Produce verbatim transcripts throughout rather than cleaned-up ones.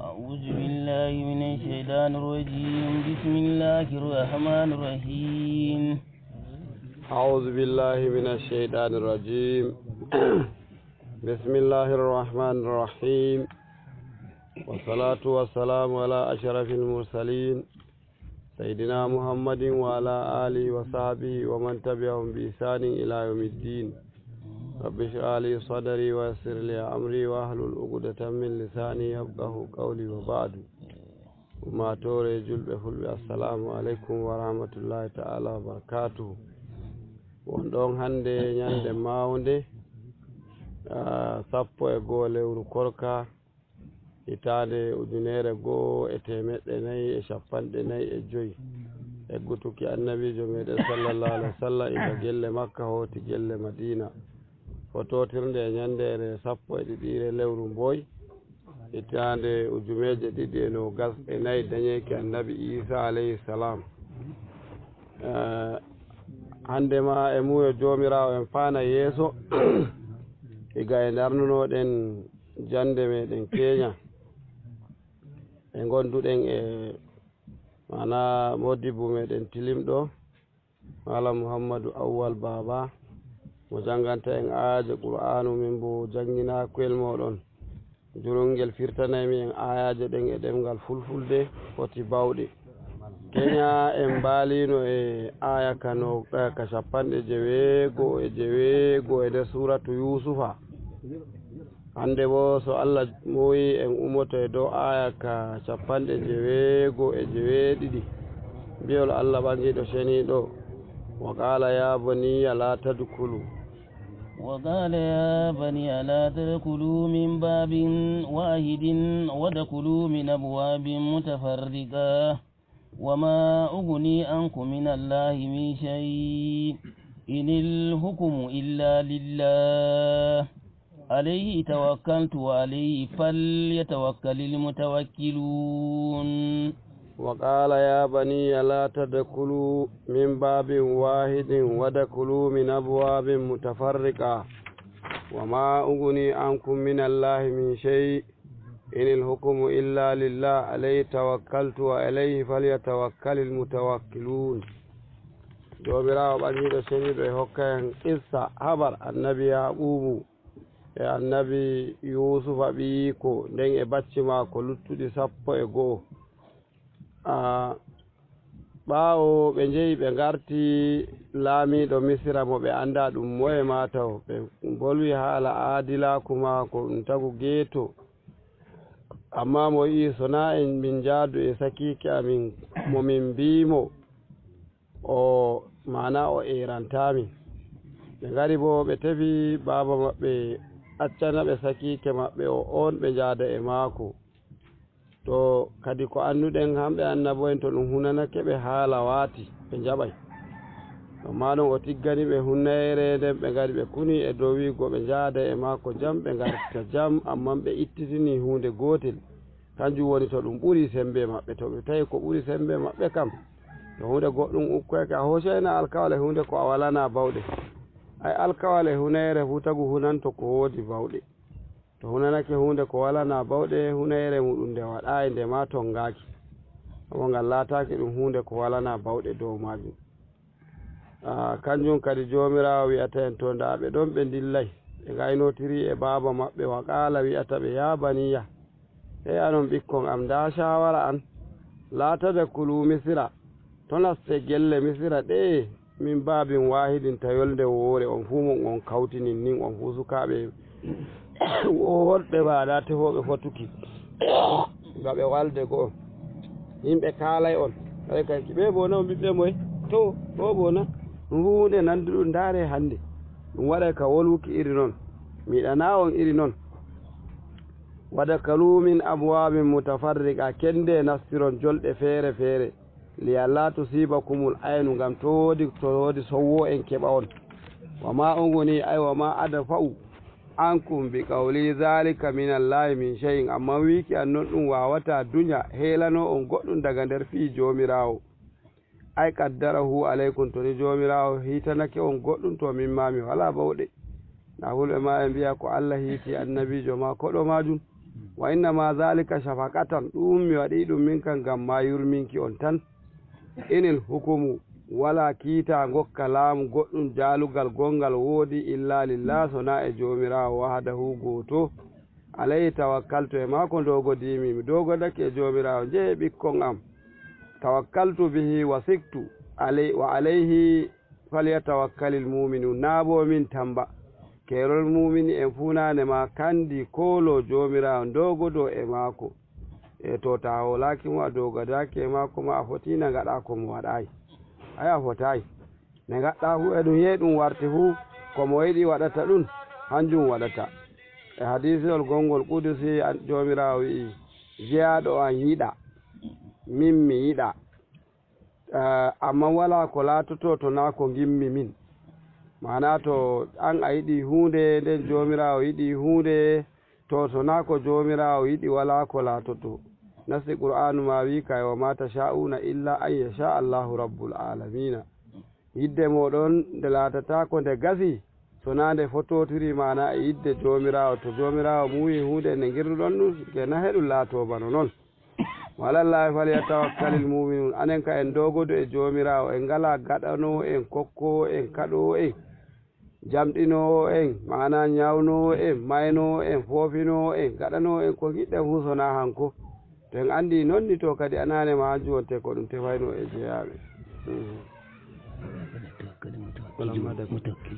أعوذ بالله من الشيطان الرجيم. بسم الله الرحمن الرحيم. أعوذ بالله من الشيطان الرجيم. بسم الله الرحمن الرحيم. والصلاة والسلام على أشرف المرسلين سيدنا محمد وعلى آله وصحبه ومن تبعهم بإحسان إلى يوم الدين. رب اشرح لي صدري ويسر لي أمري واحلل عقدة من لساني يفقهوا قولي وبعد. Ummaatoore julɓe fulɓe, assalamu aleykum wa rahmatullahi ta'ala wa barakatuhu. Won ɗon hannde ñannde mawnde, ah, sappo e goo lewru korka, hitaande ujunere goo e teemeɗɗe nayi e cappanɗe nayi e joy. Eggutuki annabiijo meɗen sallallahu alaihi wasallam iga gelle Makka hooti gelle Madina. Fotootirnde e ñanndeere sappo e ɗiɗiire lewru mboy, hitaande ujuneeje ɗiɗi e noogas e nayi dañeeki annabi Iisa alayhi salam. Eh, hannde ma e mum yo Joomiraawo en faana yeeso, iga e ndarnunoɗen jannde meɗen keenya. E ngonduɗen e maana modibbo meɗen tilimɗo, Malam Muhammadu Awwal Baaba, mo jannganta en aayaaje Qur'aanu, min bo janngina koyel mooɗon. Jurungel firtanaymi en aayaaje ɗen e ɗemngal fulfulde foti bawɗe. Keenya en mbaaliino e aaya ka no, eh, ka cappanɗe jeweego e jeweego e nder suuratu Yuusufa. Hannde bo, so Allah muuyi, en ummoto e dow aaya ka cappanɗe jeweego e jeweeɗiɗi. Bi'ol Allah ɓangiiɗo ceniiɗo, "Wa qaala ya baniya la tadkhulu." وقال يا بني لا تدخلوا من باب واحد وادخلوا من أبواب متفرقة وما أغني عنكم من الله من شيء إن الحكم إلا لله عليه توكلت وعليه فليتوكل المتوكلون. وقال يا بني لا تدخلوا من باب واحد وادخلوا من أبواب متفرقة وما أغني عنكم من الله من شيء إن الحكم إلا لله عليه توكلت وعليه فليتوكل المتوكلون. Joomiraawo ɓangiiɗo ceniiɗo e hokka en qissa habar annabi Yaaquubu e annabi Yuusufa ɓiyiiko, nden e bacci maako luttuɗi sappo e go'o. Ah, ɓaawo ɓe njehi ɓe ngarti laamiiɗo Misira mo ɓe anndaa ɗum moye maa taw, ɓe mbolwi haala aadilaaku maako, ɗum tagu geeto. Ammaa mo yi'i, so naa en min njaadu e sakiike amin mo min mbii mo, o, maana o eerantaa min. Ɓe ngari boo, ɓe tefi baaba maɓɓe, accana ɓe sakiike maɓɓe o, oon ɓe njaada e maako. To kadi ko annduɗen, hamɓe annabo'en, to ɗum hunanake ɓe haala waati, ɓe njaɓay. Ammaa non o tiggani ɓe hunnayre nden, ɓe ngari ɓe kuni e dow wi'ugo ɓe njaada e maako jam, ɓe ngarta jam, ammaa ɓe ittitini huunde gootel. Kanjum woni to ɗum ɓuri semmbe maɓɓe, to ɓe tawi ko ɓuri semmbe maɓɓe kam, to huunde goɗɗum ukkoyake, a hoocayna alkawal e huunde ko a walanaa bawɗe. Ay alkawal e hunayeere fuu tagu hunanto ko woodi bawɗe. To hunanake huunde ko walanaa bawɗe, hunayeere muuɗum nde waɗaay, nde maa tonngaaki. Ammaa ngal laataaki ɗum huunde ko walanaa bawɗe dow maajum. Ah, kanjum kadi Joomiraawo wi'ata en, to ndaa ɓe ɗon ɓe ndillay, ɓe ngaynootiri e baaba maɓɓe, wa qaala wi'ata ɓe, ya baniya, hey anon ɓikkon am, ndaa caawara an, laa tadkhulu Misira, to naste gelle Misira ɗe, min baabin waahidin, ta yolnde woore, on fuu mon on kawtinin nin, on fuu sukaaɓe woɗɓe mbaɗa tefooɓe fotuki. Nga ɓe walde go'o. Yimɓe kaalay on. Kay kay, ɓe bo na on ɓiɓɓe moye? To, ɗo bo na. Ɗum huunde nanduɗum ndaare hannde. Ɗum waɗay ka wolwuki iri non. Mi yiɗanaa on iri non. Wadkhulu min abwaabin mutafarriqa, kende nastiron jolɗe feere feere. Li alla tusibakumul aynu, ngam to woodi, to woodi sowwo en keɓa on. Wa ma uguni, ay wa ma adfa'u ankum bi qawli zalika min Allahi min shay'in, ammaa wiiki an non ɗum waawataa dunya heelano on goɗɗum daga nder fii Joomiraawo. Ay qaddarahu alaykum, to ni Joomiraawo hiitanake on goɗɗum, to min maa mi walaa bawɗe. Na fulɓe maa ɓe mbi'a ko Allah hiiti annabiijo maa koɗo maajum. Wa innama dhalika shafaqatan, ɗum mi waɗi ɗum min kan ngam ma yurminki on tan. Inil hukumu, walaa kiita ngokka laamu goɗɗum jaalugal gongal woodi illa lillah, sonaa e Joomiraawo wahdahu gooto. Alayhi tawakkaltu, e maako ndogodimi, mi dogodake e Joomiraawo, njehe ɓikkon am. Tawakkaltu bihi wa siktu alay-, wa alayhi falyatawakkalil mu'minun. Naa bo min tamba. Keerol mu'mini en fuu naane ma kandi koolo Joomiraawo ndogodo e maako. E to ta hoolaaki mo, a dogodaaki e maako ma, a fotii na ngaɗa ko mo waɗaay. Ay, a fotaay. Ne ngaɗɗa fuu e ɗum yey ɗum warti fuu, ko mo yiɗi waɗata ɗum, hanjum waɗata. E hadiisol gongol qudusi, an-, Joomiraawo wi'i, "Jeyaaɗo an yiɗa, min mi yiɗa." Eh, ammaa walaa ko laatoto to naa ko ngimmi min. Maanaa to an a yiɗi huunde, nden Joomiraawo yiɗi huunde, to, to naa ko Joomiraawo yiɗi, walaa ko laatoto. Nasti Qur'aanu ma wi'i kay, "Wa ma tasha'una illa an yasha Allahu rabbul alamina." Yidde mooɗon nde laatataako nde gasi, sonaa nde fototiri maanaa e yidde Joomiraawo. To Joomiraawo muuyi huunde nde ngirduɗon ɗum, ke na heɗum laatoo bano non. Wa alallahi falyatawakkalil mu'minun. Anen ka en dogodo e Joomiraawo, en ngalaa gaɗanoowo en, kokkoowo en, kaɗoowo en, jamɗinoowo en, maanaa ñaawnoowo en, maynoowo en, foofinoowo en, gaɗanoowo en ko ngiɗɗen fuu sonaa hanko. To en anndi non ni, to kadi anaane ma hanjum wonte ko ɗum tefaynoo e jeyaaɓe. Mhm.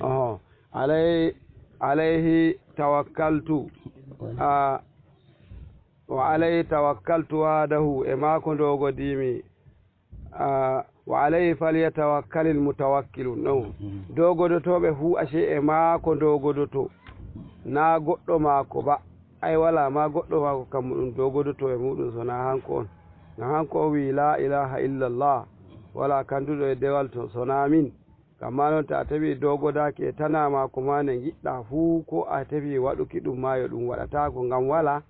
Oho. Alay-, alayhi tawakkaltu. A, wa alayhi tawakkaltu wahdahu, e maako ndogodimi. A, wa alayhi falyatawakkalil mutawakkilun. Non. Mm. Dogodotooɓe fuu ashe e maako dogodoto. Naa goɗɗo maako ba. Ay, walaa ma goɗɗo maako kammu ɗum dogodoto e muuɗum sonaa hanko on. Ngam hanko on wi'i, "La ilaha illallah." Walaa kanduɗo e dewal to sonaa min. Kamma noon, ta tawi dogodaaki e tanaa ma ko maa nde ngiɗɗaa fuu, ko a tawi waɗuki ɗum maa yo ɗum waɗataako ngam walaa,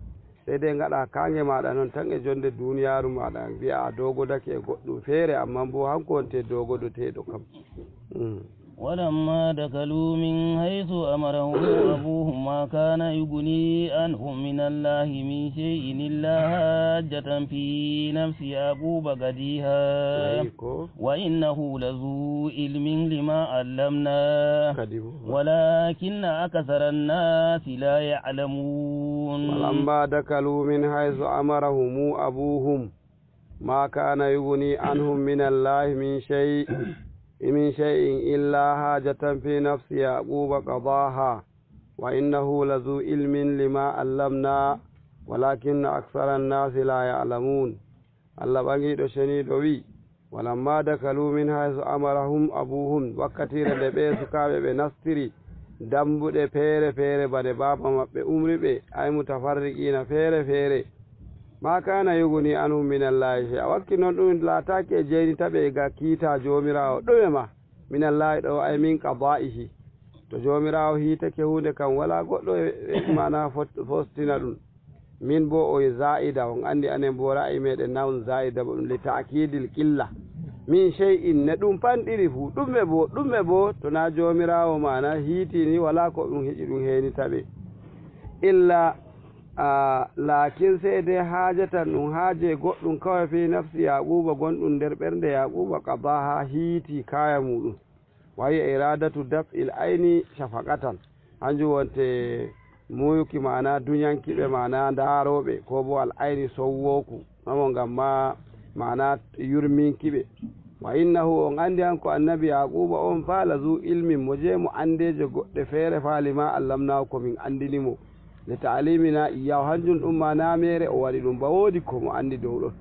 sey dey ngaɗaa kaange maaɗa noon tan e jonnde duuniyaaru maaɗa, mbi'aa a dogodake e goɗɗum feere, ammaa mbo hanko wonte dogodoteeɗo kam. Mm. ولما دخلوا من حيث أمرهم أبوهم ما كان يغني عنهم من الله من شيء إلا حاجة في نفس يعقوب قضاها. Ayiko. وإنه لذو علم لما علمناه Kadi bo. ولكن أكثر الناس لا يعلمون. ولما دخلوا من حيث أمرهم أبوهم ما كان يغني عنهم من الله من شيء، من شيء إلا حاجة في نفس يعقوب قضاها، وإنه لذو علم لما علمناه، ولكن أكثر الناس لا يعلمون. Allah ɓaŋiiɗo ceniiɗo wi'i, "Walammaa dakaluu min haysu amarahum abuuhum," wakkatiire nde ɓee sukaaɓe ɓe nastiri dambuɗe feere feere bane baaba maɓɓe umri ɓe, ay mutafarriqiina feere feere. "Maa kaana yugunii anhum minallaahi shay'a," wakki non ɗum laataaki e jeynita ɓe ga kiita Joomiraawo ɗume ma, minallaahi ɗo ay min qadaa'ihi. To Joomiraawo hiitake huunde kam, walaa goɗɗo e, e maana fot-, fostina ɗum. Min boo o zaa'ida, on anndi anen boo ra'ayi meɗen na on zaa'ida ba ɗum li ta'kiidil qilla. Min shay'in ne ɗum panɗiri fuu, ɗume boo, ɗume boo, to na Joomiraawo maana hiitini, walaa ko ɗum heƴi ɗum heenita ɓe. Illa, a, laakin seede haajatan ɗum haaje goɗɗum kawai fi nafsi Yaaquuba gonɗum nder ɓernde Yaaquuba qadaaha hiiti kaaya muuɗum. Wa hiya iraadatu daf'il ayni shafaqatan. Hanjum wonte muuyuki maana duñanki ɓe maana ndaarooɓe, ko bo al ayni sowwooku. Amo ngam ma maana yurminki ɓe. Wa innahu, on anndi hanko annabi Yaaquuba on fa la zu ilmin, mo jey mo anndeeje goɗɗe feere fa lima allamnaahu ko min anndini mo. Li ta'limina iyyahu, hanjum ɗum ma na meere o waɗi ɗum ba, woodi ko mo anndi dow ɗon.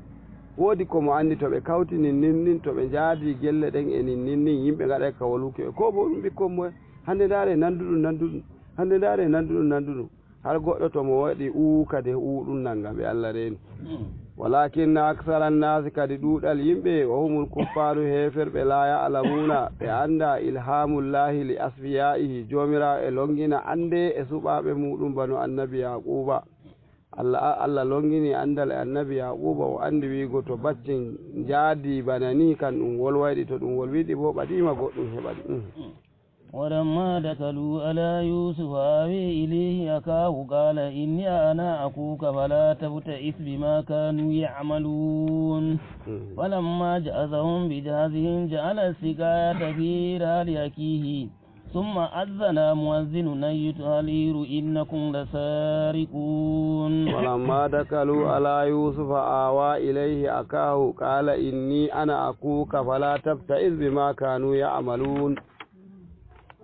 Woodi ko mo anndi to ɓe kawti nin, nin, nin, to ɓe njaadi gelle ɗen e nin, nin, nin, yimɓe ngaɗay ka woluki ɓe. Ko bo ɗum ɓikkon moye, hande ndaare nanduɗum, nanduɗum, hande ndaare nanduɗum, nanduɗum. Har goɗɗo to mo waɗi uu kadi uu ɗum nanga ɓe Allah reeni. Mm. Walakinna aksara annaasi, kadi ɗuuɗal yimɓe, wa humul kuffaaru, heeferɓe, laa ya'lamuuna, ɓe anndaa ilhaamullaahi li asfiyaa'ihi, Joomiraawo e longina annde e suɓaaɓe muuɗum bano annabi Yaaquuba. Allah, Allah longini anndal e annabi Yaaquuba, o anndi wiigo to baccin njaadi bana nii kan ɗum wolwayɗi, to ɗum wolwiɗi boo ɓadiima goɗɗum heɓani. Mm. ولما دخلوا على يوسف آوى إليه أخاه قال إني أنا أخوك فلا تبتئس بما كانوا يعملون. فلما جهزهم بجهازهم جعل السقاية في رحل أخيه ثم أذن مؤذن أيتها العير إنكم لسارقون. ولما دخلوا على يوسف آوى إليه أخاه قال إني أنا أخوك فلا تبتئس بما كانوا يعملون.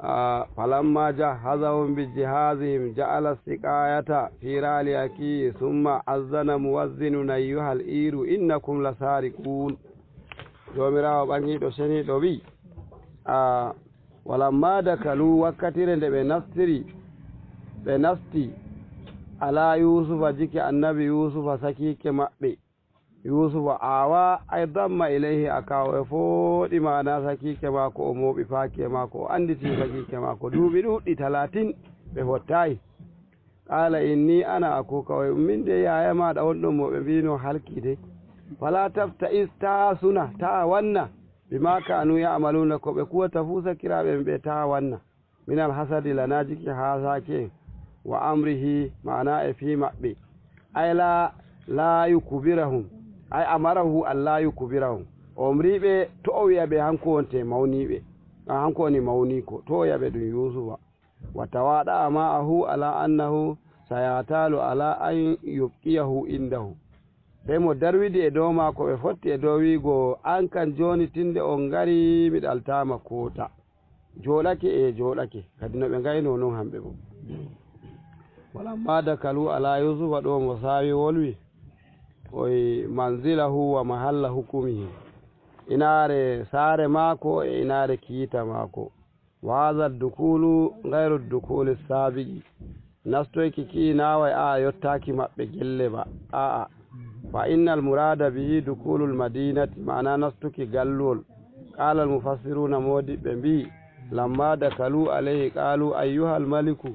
آه، فلما جهزهم بجهازهم جعل السقاية في رحل أخيه ثم أذن مؤذن أيتها العير إنكم لسارقون. Joomiraawo ɓaŋiiɗo ceniiɗo wi'i, a, walamma dakalu, wakkatire nde ɓe nastiri, ɓe nasti, ala Yuusufa, jiki annabi Yuusufa, sakiike maɓɓe. Yuusufa awa, ay damma ilayhi akahu, e fooɗi maana sakiike maako, o mooɓi faaki e maako, o annditi sakiike maako. Duuɓi ɗuuɗɗi, talatin, ɓe fottaayi. Qaala inni ana akuuka, o min de yaaya maaɗa on ɗon mo ɓe mbiino halki de. Fala tabta'is, taa suna, taa wanna, bima kaanu ya'maluuna, ko ɓe kuwata fuu sakiraaɓe ɓe, taa wanna. Minal hasadi, lana jiki haasaaki en, wa amrihi, maana e fii maɓɓe. Ay la, la yukubirahum, ay amarahu an la yukubirahum. O omri ɓe to o wi'a ɓe hanko wonte mawniiɓe, a, hanko woni mawniiko, to o wi'a ɓe ɗum Yuusufa. Wa tawaɗa'a ma'ahu ala annahu sayatalu ala an yubqiyahu indahu. Sey mo darwidi e dow maako, ɓe fotti e dow wiigo, an kan jooni tinde on ngari, mi ɗaltaama koota. Jooɗake e jooɗake. Kadi no ɓe ngayno non hamɓe bo. Walamma dakalu ala Yusufa, ɗo mo saawi wolwi, oy manzilahu wa mahalla hukumihi. Inaare saare maako e inaare kiita maako. Wa hadha dukulu ghayru dukuli sabiqi. Nastoyki ki naaway a yottaaki maɓɓe gelle ba. A'a. Fa innal murada bihi dukulul madinati, maana nastuki galluwol. Qala al mufassiruna, moodiɓɓe mbi'i, lamma dakalu alayhi qalu ayyuhal maliku.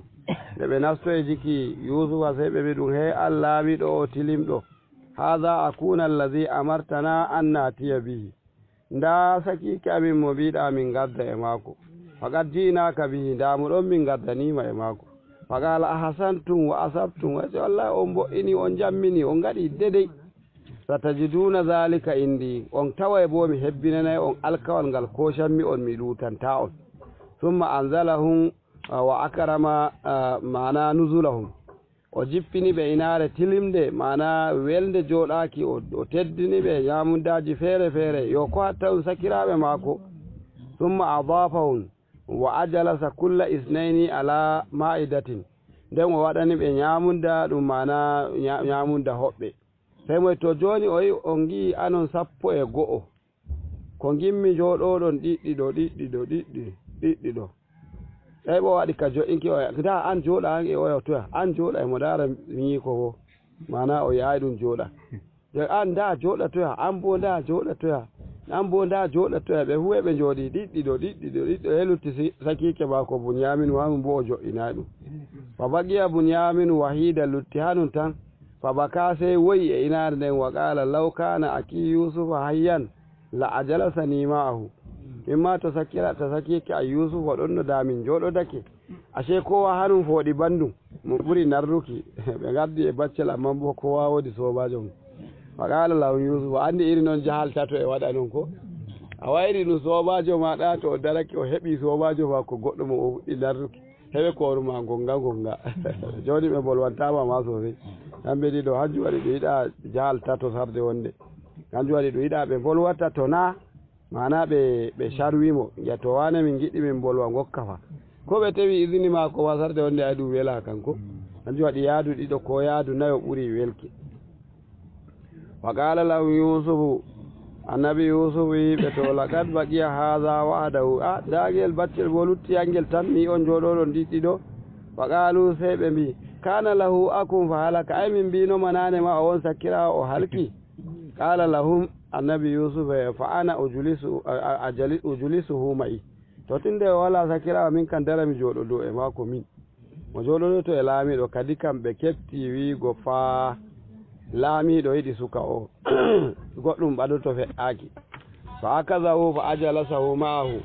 Nde ɓe nastoyi jiki Yusufa sey ɓe mbi'i ɗum, he an laamiiɗo o tilimɗo. Hadha akuna alladhi amartana an natiya bihi. Ndaa sakiike amin mo mbiiɗaa min ngadda e maako. Faqad ji'naaka bihi, ndaa mo ɗon min ngaddaniima e maako. Faqaala ahsantum wa asabtum, o wi'i, wallahi on mbo'ini, on njammini, on ngaɗi dedey. Satajiduuna zaalika indi, on taway boo mi hebbinanay on alkawal ngal koocanmi on, mi luutantaa on. Summa anzalahum, ah, wa akrama, ah, maana nuzulahum. O jippini ɓe inaare tilimnde, maana welnde jooɗaaki, o, o teddini ɓe ñaamundaaji feere feere, yo ko hatta ɗum sakiraaɓe maako. Summa adaafahum wa ajalasa kulla isnayni ala ma'idatin. Nden o waɗani ɓe ñaamunda, ɗum maana ña-, ñaamunda hoɓɓe. Sey mo to jooni o yi-, on ngi'i anon sappo e go'o. Ko ngimmi jooɗooɗon ɗiɗɗi ɗo, ɗiɗɗi ɗo, ɗiɗɗi, ɗiɗɗi ɗo. Ɓay ɓe waɗi ka jo'inki oya. Ndaa, an jooɗa an e oya toya. An jooɗa e mo ndaara miñiiko wo. Maana o yahay ɗum jooɗa. Yo an ndaa jooɗa toya, an boo ndaa jooɗa toya. An boo ndaa jooɗa toya. Ɓe huwe ɓe njooɗi ɗiɗɗi ɗo, ɗiɗɗi ɗo, ɗiɗɗi ɗo. He lutti si-, sakiike maako Bunyaaminu, hanun boo o jo'inaay ɗum. Fa baqiya Bunyaaminu wahiida, lutti hanun tan. Fa baka, sey woyi e inaare nden, wa qaala, law kaana akii Yuusufa hayyan la ajalasanii ma'ahu. Min maa to sakira-, to sakiike an Yuusufa ɗon no daa min njooɗodake. Ashe koowa hanun fooɗi banndum, mo ɓuri narruki. Ɓe ngaddi e baccel, ammaa boo koowa woodi soobaajo mum. Fa qaala lahum Yuusufa, anndi iri non jahal tato e waɗa non ko? A wayri ɗum soobaajo maaɗa, to o darake o heɓi soobaajo maako goɗɗo mo o fuɗɗi narruki. Heɓe kooru ma gonga gonga. Jooni ɓe mbolwantaama ma sosey. Kamɓe ɗiɗo, hanjum waɗi ɗum yiɗa jahal tato sarde wonde. Hanjum waɗi ɗum yiɗa ɓe mbolwata to naa, maana ɓe, ɓe carwi mo. Ngi'a to wane min ngiɗi min mbolwa ngokka fa. Ko ɓe tewi izini maako ma sarde wonde ay ɗum welaa kanko. Hanjum waɗi yaadu ɗiɗo ko yaadu nayo ɓuri welki. Wa qaala lahum Yuusufu, annabi Yuusufu wi'i ɓe to, laqad baqiya haadha wahdahu, a, ndaa ngel baccel boo lutti angel tan, mi on njooɗooɗon ɗiɗɗi ɗo. Wa qaalu, sey ɓe mbi'i, kaana lahu akhun fa halaka, ay min mbiino ma naane ma o won sakiraawo o halki. Qaala lahum, annabi Yuusufu e, fa ana ujlisu, a, a, ajali-, ujlisuhu ma'i. To tinde o walaa sakiraawo, min kan dara mi jooɗodoo e maako min. Mo jooɗodoto e laamiiɗo, kadi kam ɓe keɓtii wiigo faa laamiiɗo yiɗi suka o, goɗɗum ɓadoto fe'aaki. Fa akazahu fa ajalasahu ma'ahu.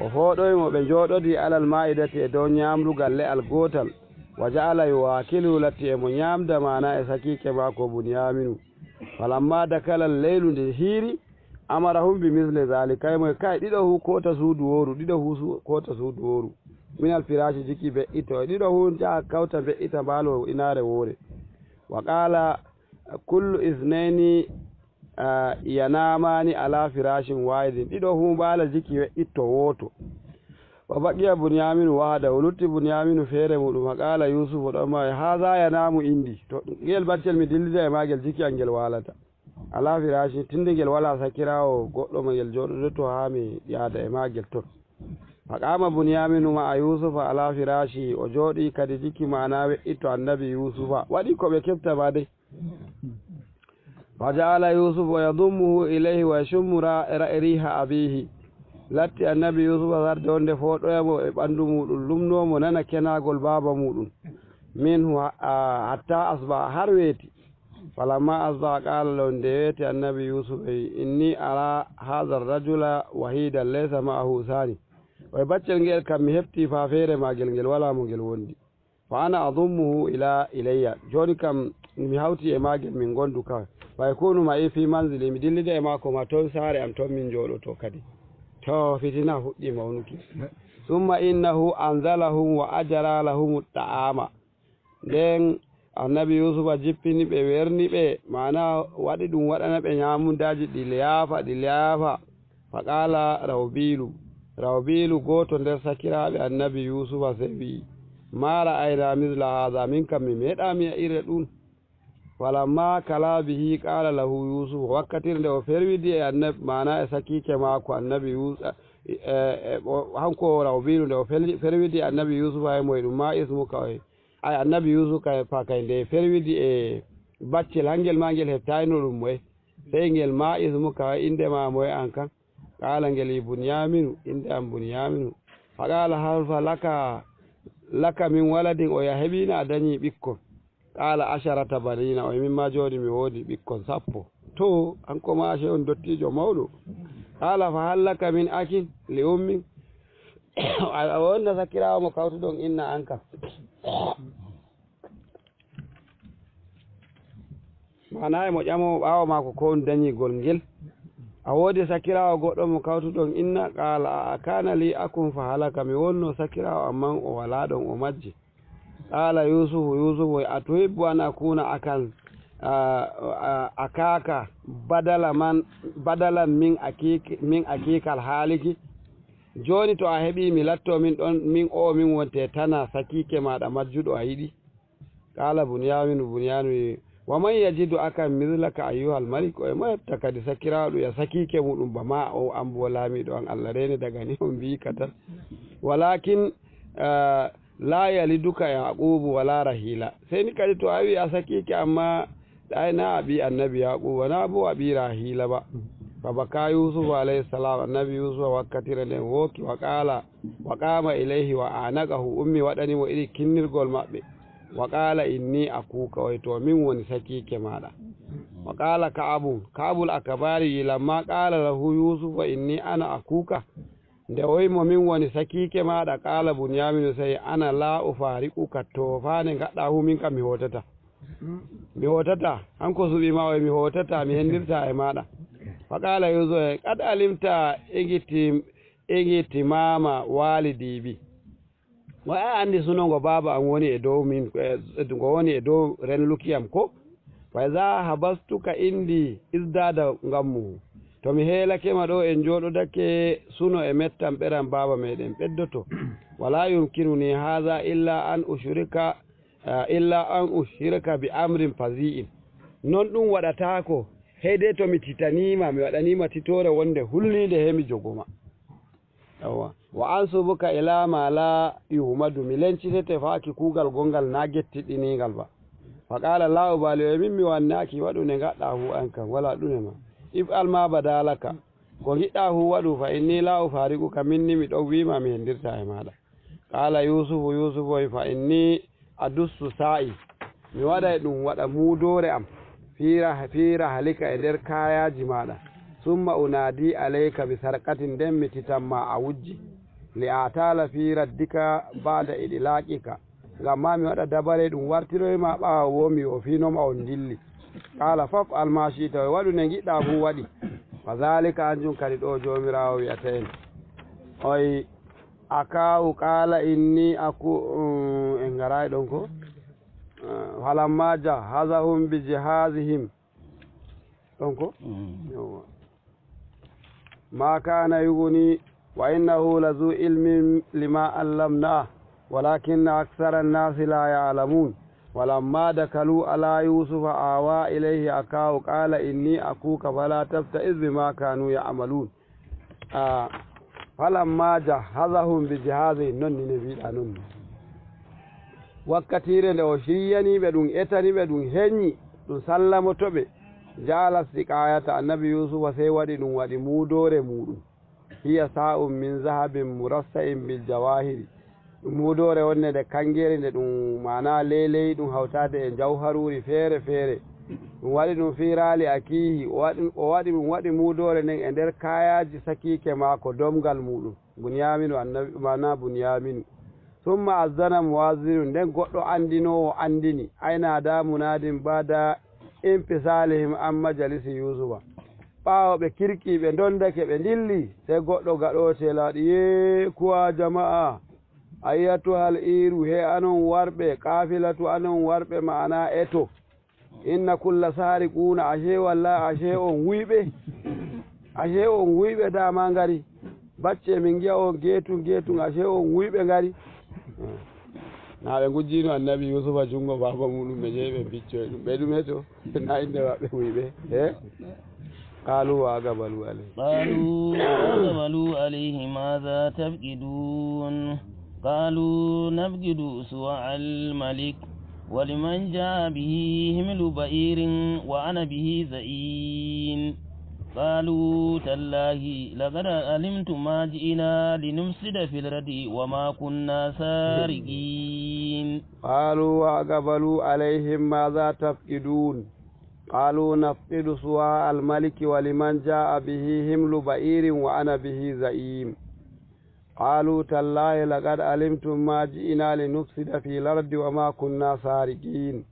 O fooɗoyi mo, ɓe njooɗodii alal maa'idati e dow nyaamdugal le'al gootal. Wa ja'ala yuwaakiluhu, latti e mo nyaamda, maanaa e sakiike maako Bunyaaminu. Falammaa dakala leylu, nde hiiri, amarahum bi misli zaalika, kaay mo e kaay ɗiɗo fuu koota suudu wooru, ɗiɗo fuu su-, koota suudu wooru. Minal firaashi, jiki be'ito, e ɗiɗo fuu njaha kawta be'ita mbaalo inaare woore. Wa qaala kullu isnayni, ah, yanaamaani alaa firaashin waahidin, ɗiɗo fuu mbaala jiki we'itto wooto. Wa baqiya Bunyaaminu wahdahu, lutti Bunyaaminu feere muuɗum. Wa qaala Yuusufu, ɗon ma, haazaa yanaamu indi, to ngel baccel mi dillida e maagel, jiki am ngel waalata. Alaa firaashi, tinde ngel walaa sakiraawo goɗɗo mo ngel jooɗodoto haa mi yaada e maagel ton. Fa qaama Bunyaaminu ma'a Yuusufa alaa firaashi, o jooɗii kadi jiki maanaa we'itto annabi Yuusufa. Waɗi ko ɓe keɓta ma dey. Fa ja'ala Yuusufu yadummuhu ilayhi wa yashummu ra-, ra-, riiha abiihi. Latti annabi Yuusufa sarde wonde fooɗoya mo e ɓanndu muuɗum, lumnoo mo nana kenaagol baaba muuɗum. Minhu ha-, a-, hatta asbaha, har weeti. Falammaa asbaha qaala lahu, nde weeti annabi Yuusufa wi, inni araa haadha rajula wahiidan laysa ma'ahu saani. O e baccel ngeel kam mi heɓtii faa feere maagel ngel walaa mo ngel wondi. Fa ana adummuhu ila ilayya. Jooni kam mi hawtii e maagel min ngondu kaway. Fa yakunu ma'i fii manzili, mi dillida e maako ma ton saare am ton min njooɗoto kadi. To fitina fuɗɗii mawnuki. Summa innahu anzalahum wa ajra lahumu ta'aama. Nden annabi Yuusufa jippini ɓe, werni ɓe, maanaa waɗi ɗum waɗana ɓe nyaamundaaji ɗi liyaafa, ɗi liyaafa. Fa qaala Rawbiilu, Rawbiilu gooto nder sakiraaɓe annabi Yuusufa sey wi'i, maa ra'aynaa misla haadha, min kam mi meeɗaa mi yi'a ire ɗum. Falammaa kalaa bihi qaala lahu Yuusufu, wakkatire nde o ferwidi e annabi, maanaa e sakiike maako annabi Yuus-, e, e, e, o, hanko o Rawbiilu nde o fel-, ferwidi e annabi Yuusufa e moy ɗum, maa ismuka, o e, ay annabi Yuusufa kay, fa kay nde ferwidi e baccel hangel maa ngel heɓtaayno ɗum moy, sey ngel maa ismuka, o e, innde maa moy an kan? Qaala ngel wi Bunyaaminu, innde am Bunyaaminu. Fa qaala hal fa laka, laka min waladin, o e, a heɓiino a dañii ɓikkon? Qaala asharata baniina, o e, min maa jooni mi woodi ɓikkon sappo. To, hanko maa sey on dottiijo mawɗo. Qaala fa hal laka min akin li ummin, a, a wonna sakiraawo mo kawtuɗon inna an kan? Maanaa e mo ƴamoo ɓaawo maako ko on dañigol ngel. A woodi sakiraawo goɗɗo mo kawtuɗon inna? Qaala a'a, kaana lii akun fa halaka, mi wonnoo sakiraawo ammaa o walaa ɗon, o majji. Qaala Yuusufu, Yuusufu, a tuhibbu an akuuna akan, a, a, akaaka badala man, badalan min akiik-, min akiikal haaliki? Jooni to a heɓii mi lattoo min ɗon, min oo min wonte tanaa sakiike maaɗa majjuɗo a yiɗi? Qaala Bunyaaminu, Bunyaaminu wi, wa man yajidu akan mislaka ayyuhal malik, o e mo heɓta kadi sakiraaɗo ya sakiike muuɗum ba maa o an bo laamiiɗo an Allah reene daga ni on mbi'i ka tan. Walaakin, eh, laa yaliduka Yaaquubu walaa Rahiila. Sey ni kadi to a wi a sakiike amma ɗay na a ɓii annabi Yaaquuba, na bo a ɓii Rahiila ba. Fa bakaa Yuusufu alayhi salaam, annabi Yuusufa wakkatire nden wooki, wa qaala, wa qaama ilayhi wa aanaqahu, ummi waɗani mo iri kinnirgol maɓɓe. Wa qaala, inni akuuka, o e to min woni sakiike maaɗa. Wa qaala Ka'abun, Ka'abul Akbaari wi, lammaa qaala lahu Yuusufu, inni ana akuuka, nde o wi mo min woni sakiike maaɗa, qaala Bunyaaminu, sey ana laa ufaariquka, to faa nde ngaɗɗaa hu min kam mi hootata. Mi hootata, hanko suɓi ma o wi mi hootata, mi henndirta e maaɗa. Fa qaala Yuusufu, qad alimta igiti-, igtimaama waalidii bi. Mo a anndi suno ngo baaba am woni e dow min, e, ngo woni e dow renluki am ko? Fa iza habastuka indi izdada ngammuhu. To mi heelake ma ɗo en njooɗodake, suno e mettam ɓeram baaba meɗen ɓeddoto. Wala yumkinuni haza illa an ushrika, ah, illa an ushrika bi amrin fazi'in. Non ɗum waɗataako, heyde to mi titaniima, mi waɗaniima titoore wonde hulniinde he mi jogoma. Yawwa. Wa ansubuka ila ma la yuhmadu, mi lencitete faaki kuugal gongal na gettiɗiniingal ba. Fa qala la ubali, o e min mi wannaaki, waɗu nde ngaɗɗaa hu an kan, wala ɗume ma. If'al ma badalaka, ko ngiɗɗaa hu waɗu, fa inni la ufariquka, min ni mi ɗon wiima mi hendirta e maaɗa. Qala Yusufu, Yusufu o wi, fa inni adussu sa'i, mi waɗay ɗum waɗa muudoore am, fi rah-, fi rahlika, e nder kaayaaji maaɗa, summa unaadi alayka bi sarqatin, nden mi titan ma a wujji. li atala fi raddika ba'da idlaqika, ngam ma mi waɗa dabare ɗum wartiroy ma ɓaawo wo mi wofinoma on ndilli. Qala faf'al ma shi'ta, waɗu nde ngiɗɗa fuu waɗi. Wa zalika, hanjum kadi ɗo Joomiraawo wi'ata en. Oy, akawu qala inni aku, um, en ngaraay ɗon ko? Uh, falamma jahazahum bi jihazihim. Ɗon ko? Mm. Yawwa. Ma kana yughni, wa innahu lazu ilmin lima allamna, walakinna akthara an-nasi la ya'lamun. Walamma dakalu ala Yusufa awa ilayhi akahu qala inni akuka fala tabta'iz bima kanu ya'malun. Ah, falamma jahazahum bi jihazihim, non ni ne wiɗa non ni. Wakkatire nde o shiryani ɓe, ɗum etani ɓe, ɗum henyi, ɗum sallamoto ɓe, ja'ala siqayata, annabi Yusufa sey waɗi ɗum, waɗi muudore muɗum. Hiya sa'un min zahabin murassa'in bil jawahiri. Ɗum muudore wonde nde kangeri, nde ɗum maana leleyi, ɗum hawtade e jawharuri feere feere. Ɗum waɗi ɗum fi rali akihi, o waɗi, o waɗi ɗum, waɗi muudore nden e nder kayaji sakiike maako, domgal muɗum. Bunyaminu, annabi, maana Bunyaminu. Summa azzana muwazzinun, nden goɗɗo andinoowo andini, ay nada munadin bada infisalihim an majalisi Yusufa. Ɓaawo ɓe kirki, ɓe ndondake, ɓe ndilli, sey goɗɗo gaɗoote laaɗi, "Yee, kuwa jama'a, ayyatuhal iru, he anon warɓe, kaafilatu anon warɓe, ma'ana eto. Inna kulla sariquna, ashe walla, ashe on wuyɓe. Ashe on wuyɓe dama ngari. Bacce min ngi'a on geetun, geetun, ashe on wuyɓe ngari." Na ɓe ngujjino annabi Yusufa jungo baaba muɗum, ɓe jeyi ɓe biccoy ɗum. Ɓe ɗum heto, na inde maɓɓe wuyɓe. Eh? Qalu wa aqbalu alayhi. قالوا وأقبلوا عليه ماذا تفقدون؟ قالوا نفقد سواع الملك ولمن جاء به حمل بعير وأنا به زعيم. قالوا تالله لقد علمتم ما جئنا لنفسد في الأرض وما كنا سارقين. قالوا وأقبلوا عليهم ماذا تفقدون؟ قالوا نفقد سواع الملك ولمن جاء به حمل بعير وأنا به زعيم. قالوا تالله لقد علمتم ما جئنا لنفسد في الأرض وما كنا سارقين.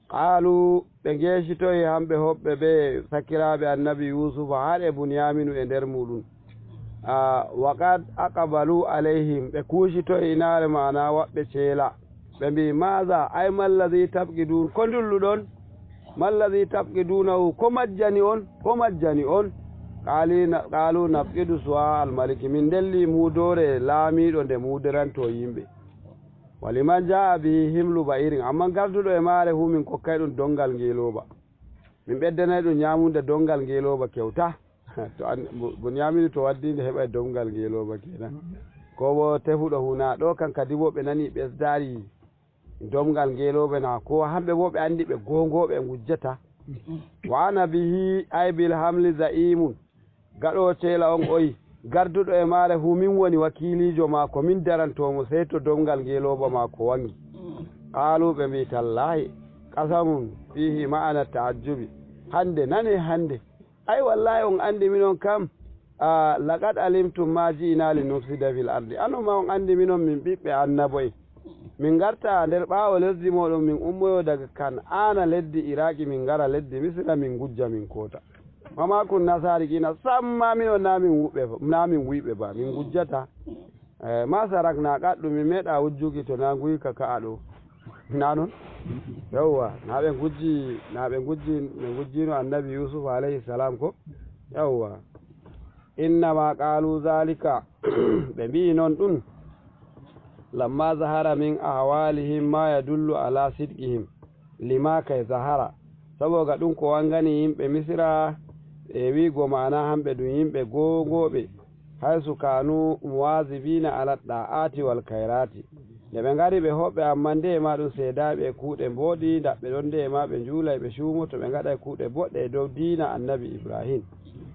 Qaalu, ɓe ngeecitoyi hamɓe hoɓɓe ɓe sakiraaɓe annabi Yuusufa, haa e Bunyaaminu e nder muuɗum. Ah, wa qad aqbalu alayhim, ɓe kuucitoyi inaare maana waɓɓe ceela. Ɓe mbi'i, "Maaza, ay mallazi tabqiduun, ko ndulluɗon? Mallazi tabqiduunahu, ko majjani on? Ko majjani on?" Qaali-, qaalu, "Nafqidu suwaa al-maliki, min ndelli muudoore laamiiɗo nde muudoranto yimɓe." "Wa liman jaa'a bihi himlu ba'irin, ammaa garduɗo e maare hu min kokkay ɗum donngal ngeelooba. Min ɓeddanay ɗum nyaamunde donngal ngeelooba kewta." To an, bo, bo nyaamini to waddi nde heɓay donngal ngeelooba kenan. Ko bo tefuɗo hu na ɗo kan kadi bo ɓe nani ɓesdaari donngal ngeelooba na ko hamɓe bo ɓe anndi ɓe goongooɓe ngujjata. "Wa ana bihi ay bil hamli za'imun." Gaɗo teela on oyi, garduɗo e maare hu min woni wakiiliijo maako, min daranto mo sey to donngal ngeelooba maako wangi. Qaalu ɓe mbi'i, "Tallaahi, qasamun fiihi ma'ana ta'ajjubi." Hannde, nane hannde. Ay wallaahi on anndi minon kam, a, laqad alimtum ma ji'ina li nufsida fil ardi. Anon ma on anndi minon min ɓiɓɓe annabo'en. Min ngarta nder ɓaawo lesdi mooɗon, min ummoyo daga Kan'aana, leddi Iraaki, min ngara leddi Misira, min ngujja, min koota. Wa ma kunna sariqina, samma minon na min wuɓɓe, na min wuyɓe ba, min ngujjata. Eh, ma sarakna qattu, min meeɗa wujjuki to na nguyka ka'a ɗo. Na non? Yawwa, na ɓe ngujji, na ɓe ngujji, ɓe ngujjino annabi Yusuf alayhi salam ko? Yawwa. Innama qalu zalika, ɓe mbi'i non ɗum, lamma zahara min ahwalihim ma yadullu ala sidqihim, lima kay zahara, saboga ɗum ko wangani yimɓe Misira, e wi'go maana hamɓe ɗum yimɓe goongooɓe, haysu kanu muwazibina ala da'ati wal kayrati. Nde ɓe ngari ɓe hoɓɓe, ammaa ndeye ma ɗum seedaaɓe e kuuɗe mbooɗi, ndaɓɓe ɗon ndeye ma ɓe njuulay, ɓe cuumoto, ɓe ngaɗay kuuɗe boɗɗe e dow diina annabi Ibrahim.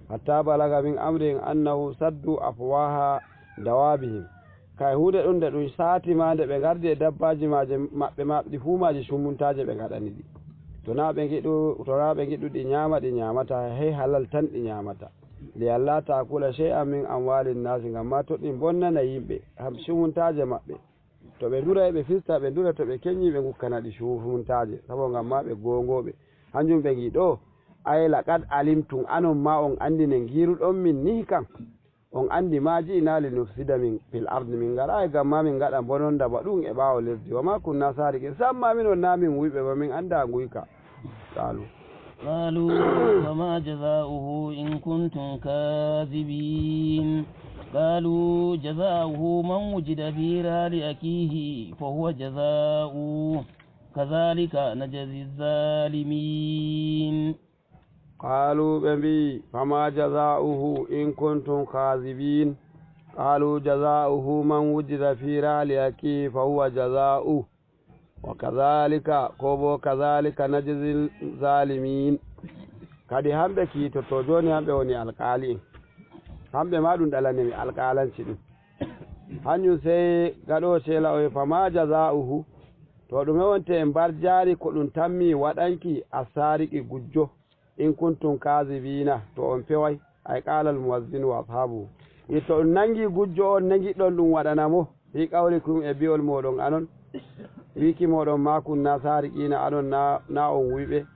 Hatta balaga min amrihim annahu saddu afwaha dawabihim. Kay huunde ɗum nde ɗum saati ma nde ɓe ngardi e dabbaaji maaje maɓɓe ma ɗi fuu maaji cumuntaaje ɓe ngaɗani ɗi. To naa ɓe ngiɗu, to naa ɓe ngiɗu ɗi nyaama, ɗi nyaamata, hey halal tan ɗi nyaamata. Li alla taakula shay'an min amwalin nasi, ngam ma to ɗi bonnana yimɓe, ham sumuntaaje maɓɓe. To ɓe nduray, ɓe fista, ɓe ndura, to ɓe keñi, ɓe ngukkana ɗi sumuntaaje. Sabo ngam ma ɓe goongooɓe. Hanjum ɓe ngi ɗo, ay laqad alimtum, anon ma on anndi ne ngiruɗon min nihi kan. On anndi ma ji'na li nufsida min fil ardi, min ngaraay ngam ma min ngaɗa bononda ba ɗum e ɓaawo lesdi. Wa ma kunna sariqin, samma minon na min wuyɓe ba, min annda nguyka. Qaalu. قالوا فما جزاؤه إن كنتم كاذبين. قالوا جزاؤه من وجد في رحل أخيه فهو جزاؤه كذلك نجزي الظالمين. Qaalu, ɓe mbi'i, fama jazaa'uhu in kuntum kaazibin. Qaalu jazaa'uhu man wujida fi rahli akiihi fa huwa jazaa'uhu. Wa kadhalika, ko bo kadhalika najzil zalimin. Kadi hamɓe kiitoto, jooni hamɓe woni alqaali'en. Hamɓe ma ɗum ɗalanemi alqaalanci ɗum. Hanjum sey gaɗoowo ceela o wi'a, fama jazaa'uhu. To ɗume wonte e mbarjaari ko ɗum tammi waɗanki assaariqi gujjo? In kuntum kaazibina, to on peway, ay qaalal muwazzinu wa ashaabuhu. I to on nangi gujjo on, nangiɗon ɗum waɗana mo, fi qawlikum e bi'ol mooɗon anon, wiiki mooɗon ma kunna saariqiina anon na, na on wuyɓe.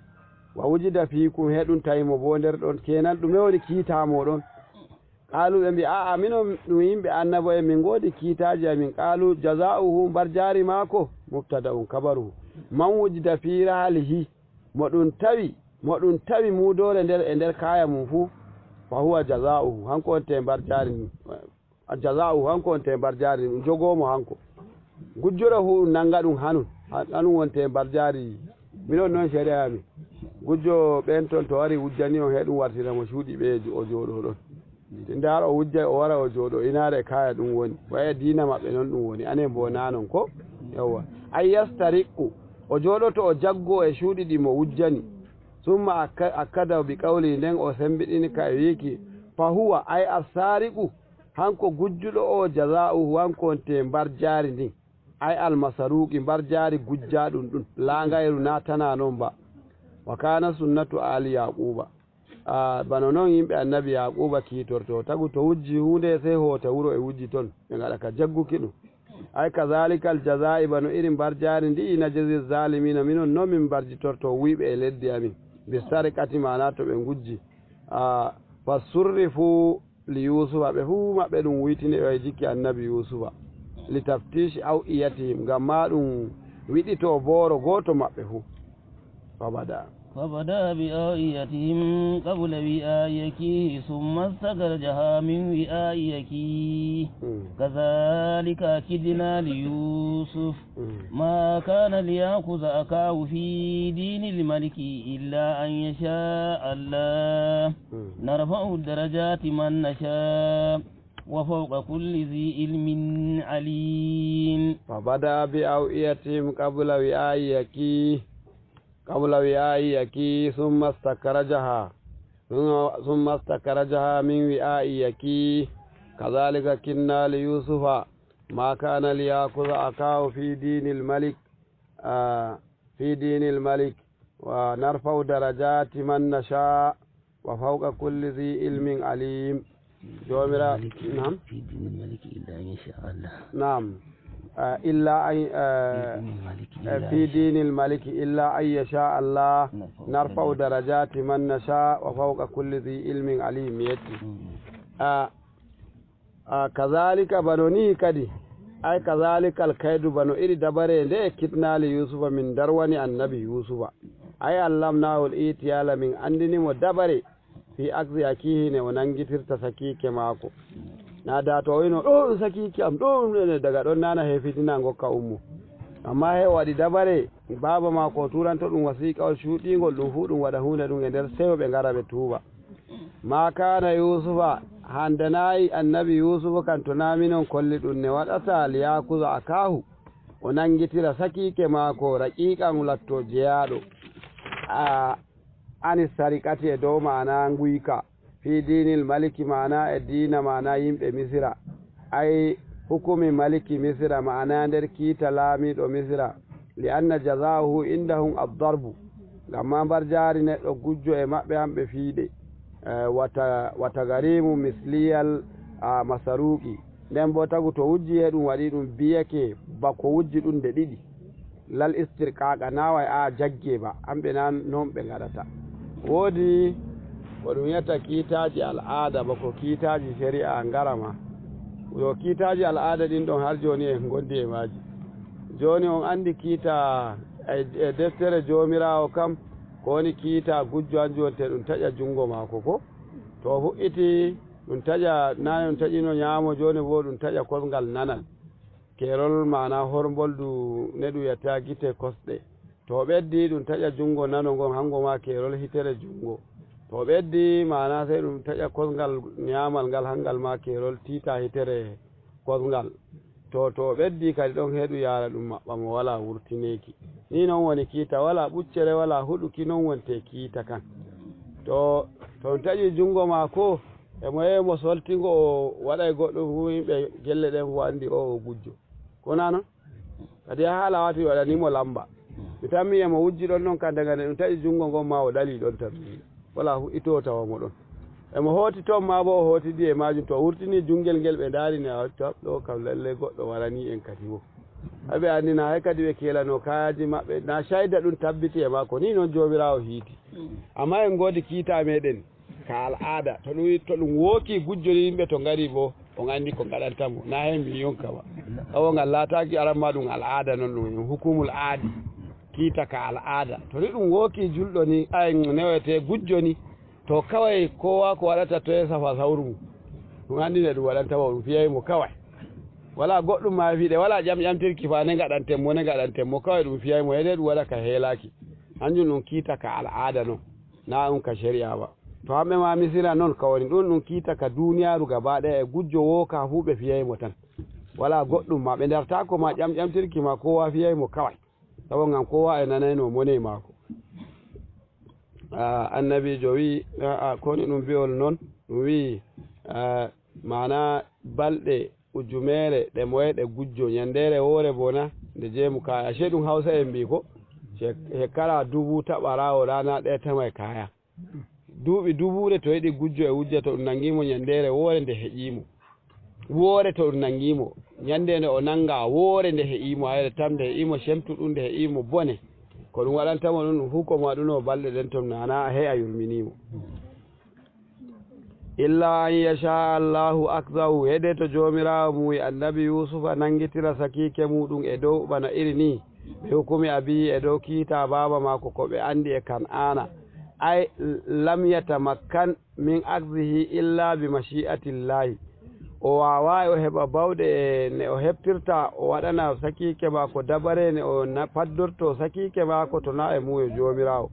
Wa wujida fiikum, he ɗum tawi mo bo nder ɗon, kenan ɗume woni kiita mooɗon? Qaalu, ɓe mbi, a'a, minon ɗum yimɓe annabo en, min ngoodi kiitaaji amin. Qaalu, jazaa'uhu, mbarjaari maako, mubtada'un kabaruhu. Man wujida fi rahlihi, mo ɗum tawi, mo ɗum tawi muudoore nder e nder kaaya mum fuu, fa huwa jazaa'uhu, hanko wonte mbarjaari ndin. Jazaa'uhu, hanko wonte mbarjaari ndin, ɗum jogoo mo hanko. Gujjuɗo fuu ɗum nannga ɗum hanun, han-, hanun wonte mbarjaari. Minon non shari'a amin. Gujjo ɓen ton to wari wujjani on, he ɗum wartira mo cuuɗi ɓe o jooɗo ɗon. Nde har o wujjay, o wara o jooɗo, inaare kaaya ɗum woni. Wa e diina maɓɓe non ɗum woni. Anen bo na non ko? Yawwa. Ay yastariqu. O jooɗoto o jaggo e cuuɗi ɗi mo wujjani. Summa akka-, akkada bi qawli, nden o sembiɗini ka e wiiki, fa huwa, ay assariqu, hanko gujjuɗo o, jazaa'uhu, hanko wonte mbarjaari ndin. Ay almasaruqi, mbarjaari gujjaaɗum ɗum, laangayru na tana non ba. Wa kana sunnatu ali yaquba. Ah, bano non yimɓe annabi Yaquuba kiitorto, tagu to wujji huunde, sey hoota wuro e wujji ton, ɓe ngaɗa ka jagguki ɗum. Ay kazalika aljaza'i, bano irin mbarjaari ndi'i, najzi zalimina, minon non min mbarjitorto wuyɓe e leddi amin, bi sarqati, maana to ɓe ngujji. Ah, fa surrifu li Yusufa, ɓe fuu maɓɓe ɗum wuytini e jikki annabi Yusufa, li taftishi aw'iyatihim, ngam ma ɗum wiɗito booro gooto maɓɓe fuu. Fa bada. فبدأ بأوعيتهم قبل وعاء أخيه ثم استخرجها من وعاء أخيه. Mm. كذلك كدنا ليوسف. Mm. ما كان ليأخذ أخاه في دين الملك إلا أن يشاء الله. Mm. نرفع درجات من نشاء. وفوق كل ذي علم عليم. فبدأ بأوعيتهم قبل وعاء أخيه. قبل وعاء أخيه ثم استخرجها، ثم، ثم استخرجها من وعاء أخيه. كذلك كدنا ليوسف ما كان ليأخذ أخاه في دين الملك، آه، في دين الملك، ونرفع درجات من نشاء، وفوق كل ذي علم عليم. Jomira, الملك، نعم. في دين الملك إلا أن يشاء الله. نعم. آه، إلا أن، آه، في دين الملك آه، إلا في أن دين الملك إلا أن يشاء الله. نرفع نرفع درجات من نشاء وفوق كل ذي علم عليم. Yetti. Mm. Ah, ah, kazalika, bano ni kadi. Ay, kazalikal kaydu, bano iri dabare nde, kidna li Yusufa, min darwani annabi Yusufa. Ay, allamnahu al-itiyala, min andini mo dabare. Fi akhdhi akihi, ne o nangitirta sakiike maako. Na da to o wino, "Ɗo ɗum sakiike am, ɗo ɗum nene," daga ɗon nana he fitina ngokka ummo. Amma he o waɗi dabare, baaba maako o turanto ɗum wasiiqawol cuuɗiingol, ɗum fuu ɗum waɗa huunde ɗum e nder seyo, ɓe ngara ɓe tuuba. Ma kana Yusufa, handanayi annabi Yusufu kan, to na minon kolli ɗum ne waɗata, liyakuza akahu, o nangitira sakiike maako, raqiqan latto jeyaaɗo. A, ani sariqati e dow maana nguyka, fi dinil maliki maana e diina maana yimɓe Misira, ay hukumi maliki Misira maana nder kiita laamiiɗo Misira, li anna jazaahu indahum addarbu, ngam ma mbarjaari neɗɗo gujjo e maɓɓe hamɓe fiiɗe. eh, wata-, watagarimu misliyal, ah, masaruqi. Nden bo tagu to wujji he ɗum waɗi ɗum biyake ba ko wujji ɗum nde ɗiɗi. Lal istirqaqa na way a jagge ba, hamɓe na non ɓe ngaɗata. Woodi ko ɗum wiyata kiitaaji al'aada ba ko kiitaaji shari'a ngara ma. Yo kiitaaji al'aada ɗin ɗon har jooni en ngondi e maaji. Jooni on andi kiita e, e deftere Joomiraawo kam, ko woni kiita gujjo hanjum wonte ɗum taƴa jungo maako ko? To o fuɗɗiti ɗum taƴa, na ɗum taƴino nyaamo, jooni bo ɗum taƴa kosngal nanal. Keerol maana hormboldu ne ɗum wiyata gite kosɗe. To o ɓeddi ɗum taƴa jungo nano ngon, hango ma keerol hitere jungo. To o ɓeddi maana sey ɗum taƴa kosngal nyaamal ngal, hangal ma keerol tiita hitere kosngal. To, to o ɓeddi kadi ɗon he ɗum yaara ɗum maɓɓa mo wala wurtineeki. Ni non woni kiita, wala ɓuccere, wala huɗuki, non wonte kiita kan. To, to on taƴi jungo maako, e mo yehi mo soltingo o waɗay goɗɗum fu, yimɓe gelle ɗen fu andi o, o gujjo. Ko na non? Kadi a haala wati waɗani mo lamba. Mi tammi e mo wujji ɗon ɗon ka daga nde ɗum taƴi jungo ngon ma o ɗali ɗon tammi. Wala fu ito tawa mo ɗon. E mo hooti ton ma bo o hootidi e majum to o wurtini jungel ngel ɓe ndaari ne a wacca ɗo kam lalle goɗɗo warani en kadi wo. Aɓe andina hay kadi ɓe keelano kayaaji maɓɓe na shayda ɗum tabbiti e makko ni non Joomiraawo hiiti. Amma en ngoodi kiita meɗen. Ka al'aada, to ɗum, to ɗum wooki gujjo ni yimɓe to ngari bo, on andi ko ngaɗanta mo. Na hen mi yonka ba. Awo ngal laataaki aran ma ɗum al'aada non ɗum, ɗum hukumul aadi. Kiita ka al'aada. To ni ɗum wooki julɗo ni, ay newete gujjo ni, to kawai kowa ko waɗata to e safa sawru mum. Ɗum andi ne ɗum waɗanta mo, ɗum fiyay mo kawai. Wala goɗɗum ma fiɗe, wala ƴamƴamtirki fa ne ngaɗanten mo, ne ngaɗanten mo, kawai ɗum fiyay mo, hede ɗum waɗa ka heelaki. Hanjum ɗum kiita ka al'aada non. Na ɗum ka shari'a ba. To hamɓe ma Misira non ka woni ɗum, ɗum kiita ka duniyaaru gaba ɗaya e gujjo wo ka fu ɓe fiyay mo tan. Wala goɗɗum ma, ɓe dartaako ma ƴamƴamtirki ma, kowa fiyay mo kawai. Sabo ngam kowa e nanayno mone maako. Ah, annabiijo wi'i, a'a, ko woni ɗum bi'ol non? Ɗum wi'i, ah, maana balɗe ujumere ɗe moye ɗe gujjo, nyandere woore bona nde jeemu kaya. Ashe ɗum Hausa en mbi ko? She-, shekara dubu ta ɓarawo rana ɗaya ta mai kaya. Duuɓi dubuure to yiɗi gujjo e wujja to ɗum nangi mo nyandere woore nde heƴi mo. Woore to ɗum nangi mo. Nyande nde o nanga woore nde heƴi mo, hayre tam nde heƴi mo, shemtu ɗum nde heƴi mo bone. Ko ɗum waɗanta mo ɗum, ɗum fu ko mo waɗuno balɗe ɗen ton nana, a heya yurmini mo. Illa an yasha Allahu akzahu, hede to Joomiraawo muuyi Annabi Yuusufa nangitira sakiike muuɗum e dow bana iri nii, ɓe hukumi abiyi e dow kiita baaba maako ko ɓe anndi e Kan'aana. Ay lam yatamakkan min akzihi illa bi mashi'atillahi. O waawaayi o heɓa bawɗe e ne o heɓtirta, o waɗana sakiike maako dabare ne o na-, paddorto sakiike maako to na e muuyo Joomiraawo.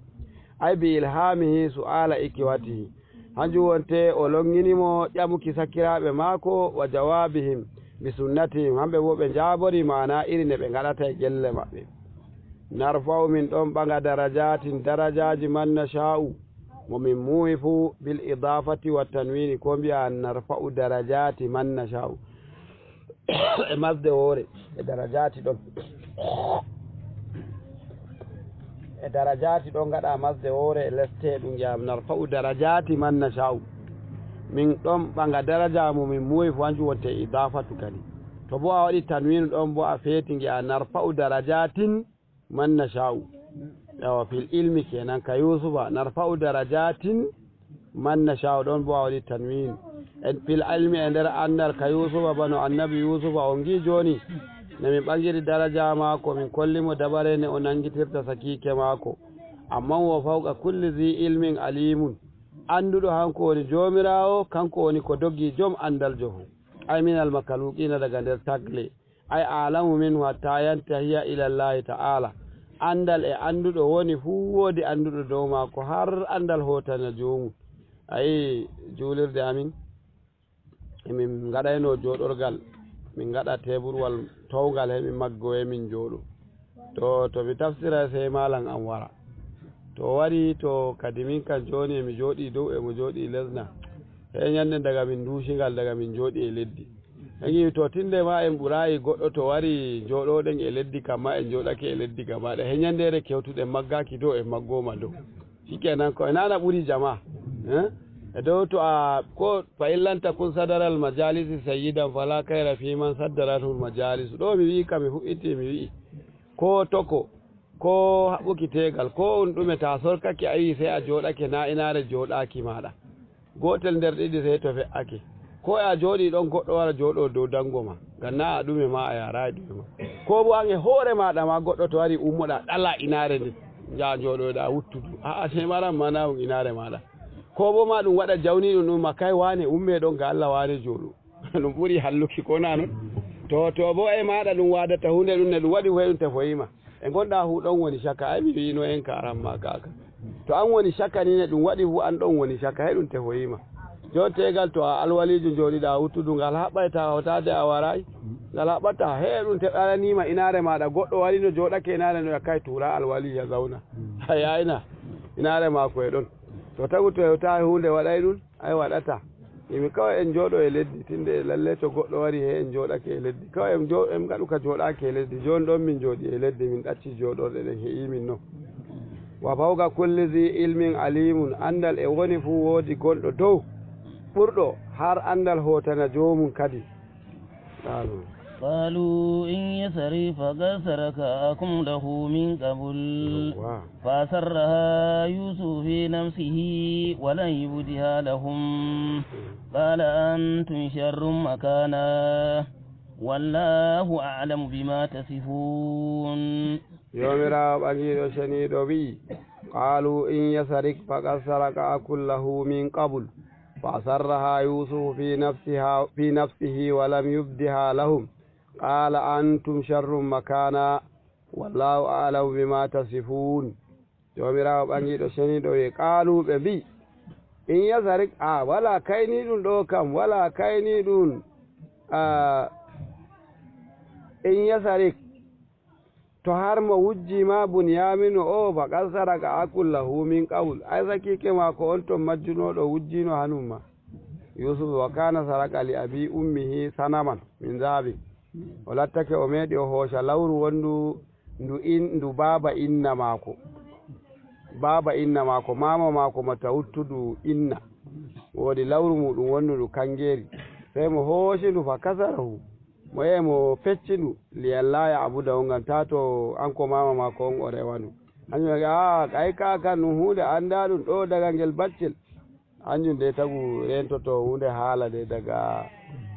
Ay bi ilhamihi su'ala ikiwatihi. Hanjum wonte o longini mo ƴamuki sakiraaɓe maako wa jawabihim bi sunnatihim. Hamɓe bo ɓe njaabori maana iri ne ɓe ngaɗata e gelle maɓɓe. Narfa'u min ɗon ɓaŋa darajatin darajaaji man nasha'u. Mo min muuyi fuu bil idafati wa tanwini ko mbi'a narfa'u darajati man nasha'u. E masde woore e darajaati ɗon. E darajaati ɗon ngaɗa masde woore e leste ɗum ƴam narfa'u darajaati man nasha'u. Min ɗon ɓaŋa daraja mo min muuyi fuu hanjum wonte idafatu kadi. To bo a waɗi tanwinu ɗon bo a feeti ngi'a narfa'u darajatin man nasha'u. Yawa fil ilmi kenan ka Yusufa narfa'u darajatin man nasha'u ɗon bo a waɗi tanwin. En fil ilmi e nder andal ka Yusufa bano annabi Yusufa on ngi joni ne min ɓangiri daraja maako min kolli mo dabare ne o nangitirta sakiike maako. Amma wo fawqa kulli zi ilmin alimun. Anduɗo hanko woni Joomiraawo, kanko woni ko dogi jom andaljo fu. Ay minal makaluqina daga nder tagle. Ay alamu minhu hatta yantahiya ila Allahi ta'ala. Andal e anduɗo woni fuu woodi anduɗo dow maako har andal hootana joomum. Ayi juulirde amin, emin ngaɗayno jooɗorgal, min ngaɗa teeburwal towngal he min maggowe min jooɗo. To, to mi tafsira sey malam am wara. To o wari to kadi min kam jooni emi jooɗi dow emo jooɗi les na. He nyande daga min nduushi ngal daga min jooɗi e leddi. Egi to tinde ma en ɓuraayi goɗɗo to wari jooɗoɗen e leddi kam ma en jooɗake e leddi gaba ɗaya. He nyandere kewtuɗen maggaki dow en maggoma dow. Shikenan ko e nana ɓuri jama. Eh? E dow to a, ko fa in lam takun sadaral majalisi sayyidan fala kayra fi man saddarathu majalisu. Ɗo mi wi'i ka mi fuɗɗiti mi wi'i. Ko toko, ko haɓɓuki teegal, ko on ɗume ta sorkake a wi'i sey a jooɗake na inaare jooɗaaki maaɗa. Gootel nder ɗiɗi sey to fe'ake. Ko a jooɗi ɗon goɗɗo wara jooɗo dow dango ma. Ngam na a ɗume ma a yaaraayi ɗume ma. Ko bo an e hoore maaɗa ma goɗɗo to wari ummoɗa ɗala inaare nden. Njaha jooɗoɗa wuttudu. A'a sey maran ma na on inaare maaɗa. Ko bo ma ɗum waɗa jawniiɗum ɗum ma kay waane umme ɗon ga Allah waane jooɗo. Ɗum ɓuri halluki ko na non? To, to bo e maaɗa ɗum waadata huunde ɗum ne ɗum waɗi fu e ɗum tefoyi ma. E ngonɗa fu ɗon woni caka, ay mi wi'ino en ka aran ma kaka. To an woni caka ni ne ɗum waɗi fu an ɗon woni caka, he ɗum tefoyi ma. Jon tegal to a alwaliijo jooɗiɗa wuttudu ngal haɓɓay ta hawtaade a waraay. Ngal haɓɓata he ɗum teɗɗananii ma inaare maaɗa goɗɗo wari no jooɗake inaare no yakkay tuura alwaliijo zauna. Hay ayna inaare maako e ɗon. To tagu to hewta huunde waɗay ɗum. Ay waɗata. Imi kawai en jooɗo e leddi, tinde e lalle to goɗɗo wari he en jooɗake e leddi. Kawai em jo-, em ngaɗu ka jooɗaaki e leddi. Jooni ɗon min jooɗi e leddi, min ɗacci jooɗorɗe ɗen he'i min non. Wa fawqa kulli zi ilmin alimun, andal e woni fuu woodi gonɗo dow, ɓurɗo har andal hootana joomum kadi. Qaalu. قالوا إن يسرق فقد سرق أخ له من قبل. Yawwa. فأسرها يوسف في نفسه ولم يبدها لهم. قال أنتم شر مكانا والله أعلم بما تصفون. Joomiraawo ɓaŋiiɗo ceniiɗo wi'i, قالوا إن يسرق فقد سرق أخ له من قبل فأسرها يوسف في نفسها، في نفسه ولم يبدها لهم. قال أنتم شر مكانا والله أعلم بما تصفون. Joomiraawo ɓaŋiiɗo ceniiɗo wi'i, قالوا ɓe mbi'i, إن يسرق, a, walaa kayniiɗum ɗo kam, walaa kayniiɗum, a, إن يسرق, to har mo wujji ma Bunyaaminu o, فقد سرق أخ له من قبل, ay sakiike maako on ton majjunooɗo wujjiino hanun ma. Yuusufu, وكان سرق لأبي أمه صنما من ذهب. O lattake o meeɗi o hooca lawru wondu ndu in-, ndu baaba inna maako. Baaba inna maako, maama maako ma tawuttudu inna. Woodi lawru muuɗum wondu ndu kangeeri. Sey mo hooci ndu فكسره. Mo yehi mo fecci ndu, لئلا يعبده, ngam taa to an ko maama maako on o rewa ndu. Hanjum wi'i, "Aa, ay kaa kan ɗum huunde anndaaɗum ɗo daga ngel baccel." Hanjum de tagu reentoto huunde haala de daga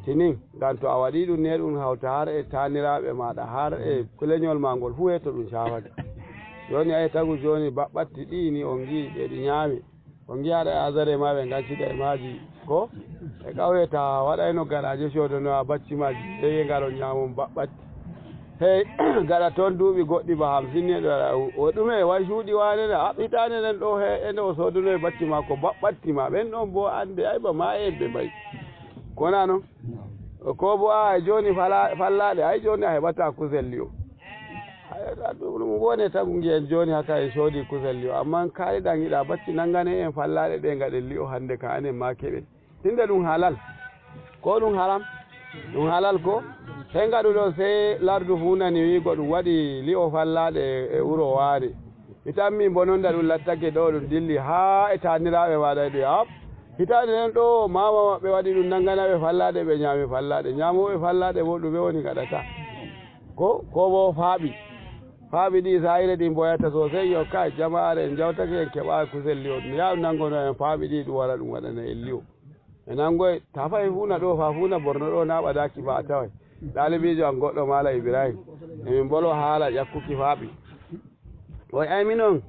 tinin. Ngam to a waɗii ɗum ne ɗum hawta har e taaniraaɓe maaɗa, har e kulenyol maa ngol fuu heeto ɗum caafake. Jooni ay tagu jooni baɓɓatti ɗii ni on ngi'i ɗe ɗi nyaami. Ko ngi'aɗa e azare ma ɓe ngancida e maaji ko? E ƙawye ta waɗayno garaje coodanoya bacci maaji, sey ngaron nyaamon baɓɓatti. Hey, gaɗa toon duuɓi goɗɗi ba hamsin ni ɗo waɗa, o ɗume, way cuuɗi waane na, a, hitaande nden ɗo he, e nde o soodonoyi bacci maako baɓɓatti ma, ɓen ɗon bo annde, ay ba ma e ɓe mbayi. Ko na non? Ko bo a jooni fala-, fallaaɗe, ay jooni a heɓataa kusel li'o. Ay, a ɗum, ɗum wone tagu ngiyen jooni haka en coodi kusel li'o, ammaa kaaliɗan hiɗa bacci nangane en fallaaɗe ɗe ngaɗen li'o hannde ka anen ma keɓen. Tinde ɗum halal. Ko ɗum haram? Ɗum halal ko? Sey ngaɗuɗon sey lardu fuu nani wi'go ɗum waɗi li'o fallaaɗe e, e wuro waane. Mi tammi bononda ɗum lattake ɗo ɗum dilli haa e taaniraaɓe maaɗa e ɗum, hap. Hitaande nden ɗo maama maɓɓe waɗi ɗum nangana ɓe fallaaɗe, ɓe nyaami fallaaɗe. Nyaamooɓe fallaaɗe bo ɗume woni ngaɗata? Ko, ko bo faaɓi. Faaɓi ɗi saayire ɗi mboyata sosai, yo kai jama'aare en njawtake en keɓaaki kusel li'o. Ɗum yaa ɗum nangono en faaɓi ɗi ɗum wara ɗum waɗana en li'o. E nangoy, ta fahi fuuna ɗo, fa fuuna Borno ɗo na ɓadaaki ba a taway. Ɗaalibiijo am goɗɗo Maala Ibrahim. E min mbolo haala ƴakkuki faaɓi. O ay minon,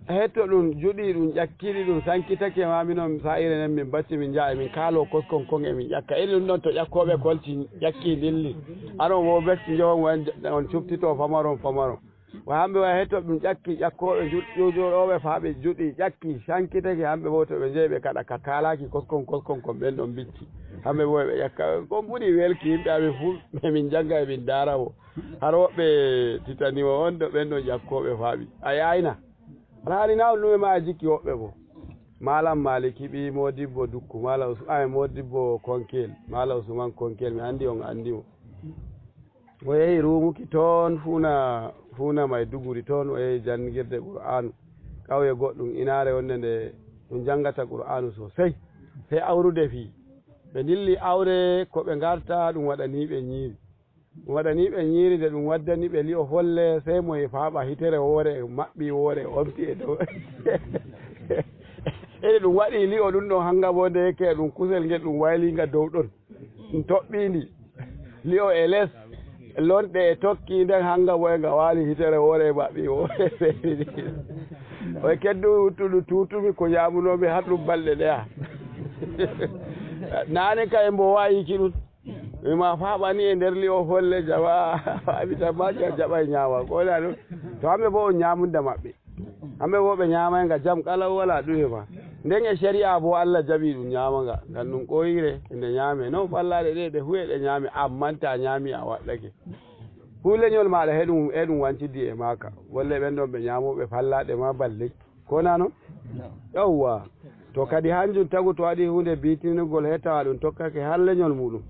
hetto ɗum juɗi, ɗum ƴakkiɗi, ɗum sankitake ma minon saa'ire nden min bacci min njaha, e min kaalo koskon kon e min ƴakka. Iri ɗum ɗon to ƴakkooɓe kolti ƴakki ndilli. Aron wo becci njohon on, on cuftito famaron famaron. Wa hamɓe wa hetto ɗum ƴakki ƴakkooɓe juɗ-, juɗooɓe faa ɓe juɗi ƴakki sankitake hamɓe wo to ɓe njehi ɓe kaɗa ka kaalaaki koskon koskon kon ɓen ɗon bicci. Hamɓe wo ɓe ƴakka. Kon ɓuri welki yimɓe amin fuu, e min njannga e min ndaara wo. Har woɓɓe titani wo on ɗo ɓen ɗon ƴakkooɓe faaɓi. A yaayna. Alhaali na on ɗume ma a jikki woɓɓe bo. Maalam Maaliki ɓii Moodibbo Dukku, Maala Us-, ay, Moodibbo Konkel, Maala Usman Konkel, mi anndi on anndi mo. O yehi ruumuki toon fuuna, fuuna Maiduguri toon, o yehi janngirde Qur'aanu. Ƙawye goɗɗum, inaare wonde nde ɗum janngata Qur'aanu sosai. Sey awrude fii. Ɓe ndilli awre ko ɓe ngarta, ɗum waɗanii ɓe ñiiri. Ɗum waɗanii ɓe ñiiri, nde ɗum waddani ɓe li'o folle, sey mo e faaɓa hitere woore, maɓɓi woore, omti e dow. Ene ɗum waɗi li'o ɗum ɗon hannga boo, nde yekke ɗum kusel ngel ɗum wayliinga dow ɗon. Ɗum toɓɓiindi. Li'o e les, lonɗe e tokki nden hannga boo e nga waali hitere woore e maɓɓi woore. Oye keddu wuttudu tutumi ko ñaamunoomi har ɗum balɗe ɗeya. Naane kay mbo waayi ki ɗum. Mi ma faɓani e nder li'o folle jaɓa, faɓita ma ja-, jaɓa e ñaama. Ko wona ɗum? To hamɓe bo on ñaamunda maɓɓe. Hamɓe bo ɓe ñaamay nga jam kala wala ɗume ma. Nden e shari'a bo Allah jaɓi ɗum ñaama nga. Ngam ɗum ɓooyire e nde ñaame. Non fallaɗe ɗe, ɗe huwe ɗe ñaame, amman ta ñaami a waɗɗake. Fu leñol maɗa he ɗum, e ɗum wancidi e maaka. Bolle ɓen ɗon ɓe ñaamo ɓe fallaɗe ma balle. Ko na non? Yawwa. To kadi hanjum tagu to waɗi huunde biitinirgol he tawa ɗum tokkake har leñol muɗum.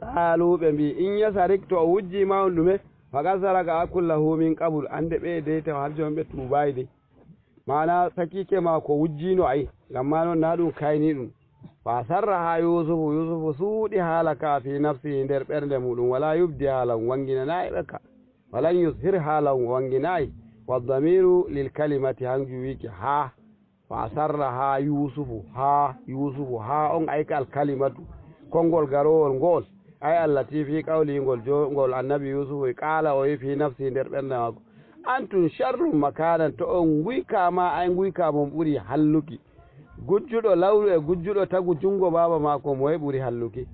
Qaalu ɓe mbi, "In yasarik to o wujji ma on ɗume, faqad saraka akhun lahu min qabl." Ande ɓe dey tawa har jooni ɓe tuubaay dey. Maana sakiike maako wujjino ay, ngam ma non na ɗum kayni ɗum. Fa sarraha Yusufu, Yusufu suuɗi haala ka fi nafsihi nder ɓernde muɗum, wala yubdi haala on wanginanaay ɓe ka. Walan yushir haala on wanginaayi. Wa damiru lil kalimati hanjum wiiki haa. Fa sarra haa Yuusufu, haa Yuusufu, haa on ayka al kalimatu, konngol garowol ngool. Ay Allah ti fi qawli ngol jo-, ngol annabi Yuusufu e qaala o wi fi nafsi nder ɓernde maako. Antum sharrun makanan, to on nguyka ma ay nguyka mon ɓuri halluki. Gujjuɗo lawru e gujjuɗo tagu junngo baaba maako moye ɓuri halluki?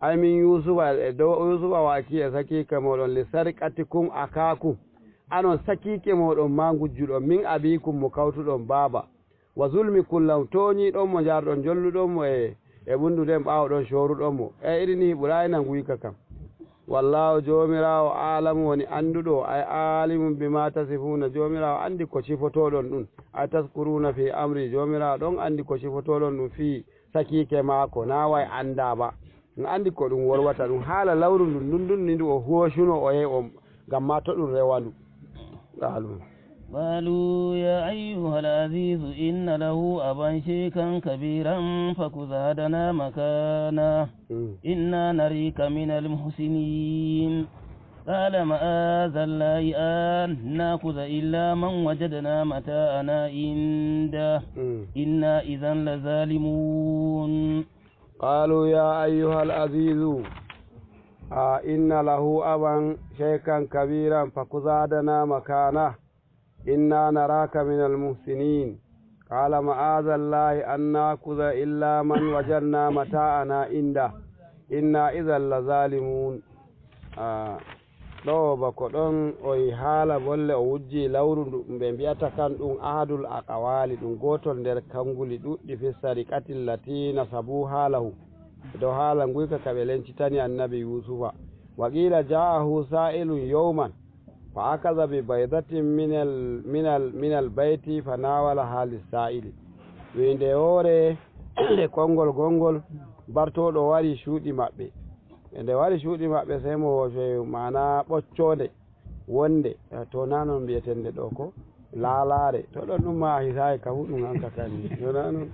Ay min Yuusufa e dow Yuusufa wa aki e sakiike mooɗon li sarqatikum akakum. Anon sakiike mooɗon ma ngujjuɗon min abiikum mo kawtuɗon baaba. Wa zulmikum lahu tooñiiɗon mo njaarɗon jolluɗon mo e, e ɓunndu nden ɓaawo ɗon cooruɗon mo. E iri nii ɓuraayna nguyka kam. Wallaahu Joomiraawo aalamu woni annduɗo, ay aalimun bimaa tasifuuna. Joomiraawo anndi ko cifotooɗon ɗum. Ay taskuruuna fii amri. Joomiraawo ɗon anndi ko cifotooɗon ɗum fii sakiike maako. Naa way anndaa ba. Ɗum anndi ko ɗum wolwata ɗum. Haala lawru ndun, ndun, ndun ni ndu o hoocuno o yehi o, ngam maa to ɗum rewa ndu. Qaalu. قالوا يا أيها العزيز إن له أبا شيخا كبيرا فخذ أحدنا مكانه Mm. إنا نراك من المحسنين. قال معاذ الله أن نأخذ إلا من وجدنا متاعنا عنده Mm. إنا إذا لظالمون. قالوا يا أيها العزيز، آه، إن له أبا شيخا كبيرا فخذ أحدنا مكانه إنا نراك من المحسنين. قال معاذ الله أن نأخذ إلا من وجدنا متاعنا عنده إنا إذا لظالمون. Ah, ɗo bako ɗon o yi haala bolle o wujji lawru ndu ɓe mbi'ata kan ɗum ahadul aqawali, ɗum gootol nder kanguli ɗuɗɗi fi sariqati allati nasabuha lahu. Dow haala nguyka ka ɓe lencitani annabi Yuusufa. Wa qila ja'ahu sa'ilun yawman fa akaza bi baydatin minal, minal, minal bayti fa nawalaha lis sa'ili. Wi nde woore e konngol gonngol bartooɗo wari cuuɗi maɓɓe. E nde wari cuuɗi maɓɓe, sey mo hoocoy maana ɓoccoonde wonde, eh, to naa non mbi'etende ɗo ko laalaare. To ɗon ɗum ma a hisaay ka fu ɗum hanka kan ni. To naa non.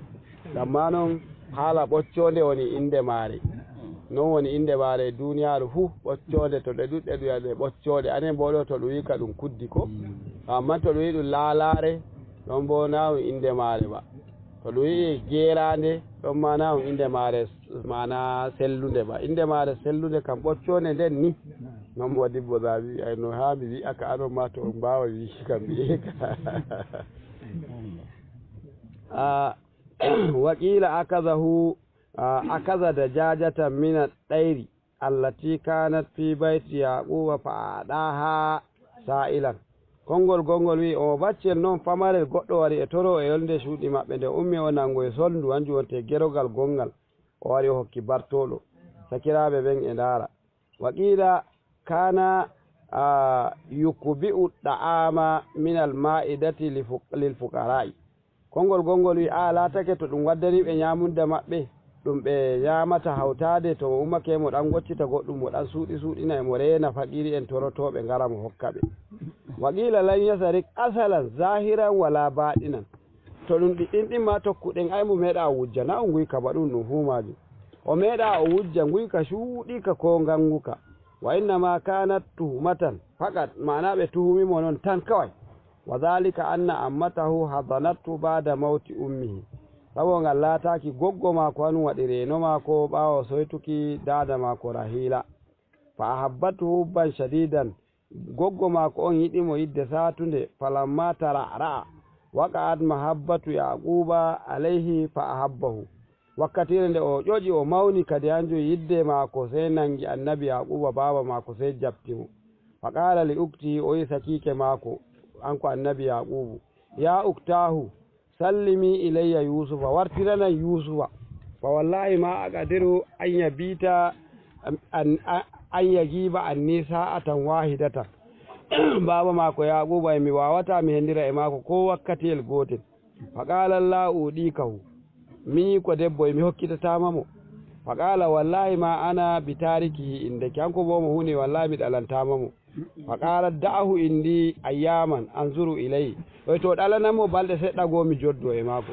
Ngam maa non haala ɓoccoonde woni innde maare. Non woni innde maare e duuniyaaru fuu, ɓoccoonde to ɗe ɗuɗɗe ɗum wi'a ɗe ɓoccooɗe. Anen boo ɗo to ɗum wi'i ka ɗum kuddi ko. Ammaa to ɗum wi'i ɗum laalaare, ɗon boo naa ɗum innde maare ba. To ɗum wi'i geeraande, ɗon ma naa ɗum innde maare maana sellunde ba. Innde maare sellunde kam ɓoccoonde nden ni. Non mo dibbo zabi ay no haa mi wi'a ka anon ma to on mbaawa wiiki kam mbi'e ka. Ah, wa qila akazahu, ah, akaza dajajatan min at-tayri allati kanat fi bayti Yaquba fa adaha sa'ilan. Konngol gonngol wi'i, o baccel non pamarel goɗɗo wari e toro e yolnde cuuɗi maɓɓe, nde ummi o nango e solndu, hanjum wonte gerogal gonngal. O wari o hokki bartooɗo. Sakiraaɓe ɓen e ndaara. Wa qila kana, ah, yukbi'u da'ama min al-ma'idati li fuq-, lil fuqara'i. Konngol gonngol wi'i, a laatake to ɗum waddani ɓe ñaamunde maɓɓe, ɗum ɓe ñaamata hawtaade, to mo ummake mo ɗan goccita goɗɗum, mo ɗan suuɗi suuɗina e mo reena faqiiri en torotooɓe ngara mo hokka ɓe. Wa qila lan yasarik asalan zahiran wala baɗinan. To ɗum ɗi-, ɗin ɗin ma tokkuɗen, ay mo meeɗa o wujja, na o nguyka ba ɗum, ɗum fuu maajum. O meeɗa o wujja nguyka cuuɗiika koo ngannguka. Wa innama kanat tuhmatan faqat, maana ɓe tuhumi mo non tan kaway. Wa dhalika anna ammatahu hadanathu ba'da mawti ummihi. Sabo ngal laataaki goggo maako hanum waɗi reeno maako ɓaawo soytuki daada maako Rahiila. Fa ahabbathu hubban shadidan. Goggo maako on yiɗi mo yidde saatunde. Falamma tara'ra'a, waqa'at mahabbatu Yaquba alayhi fa ahabbahu. Wakkatiire nde o ƴoƴi, o mawni kadi, hanjum yidde maako sey nangi Annabi Yaquba, baaba maako, sey jaɓti mo. Fa qala li uktihi, o wi'i sakiike maako, hanko Annabi Yaqubu, ya uktahu, sallimi ilayya Yusufa, wartiranan Yusufa. Fa wallahi ma aqdiru an yabita an, an, an yagiba anni sa'atan wahidatan. Baaba maako Yaquba e mi waawata mi hendira e maako ko wakkatiyel gootel. Fa qala la uɗikahu. Miñi ko debbo e mi hokkitataama mo. Fa qala wallahi ma ana bi tarikihi indaki. Hanko bo mo huni wallahi mi ɗalantaama mo. Fa qala da'ahu indi ayyaman anzuru ilayhi. Oy to ɗalanan mo balɗe seɗɗa goo mi joddo e maako.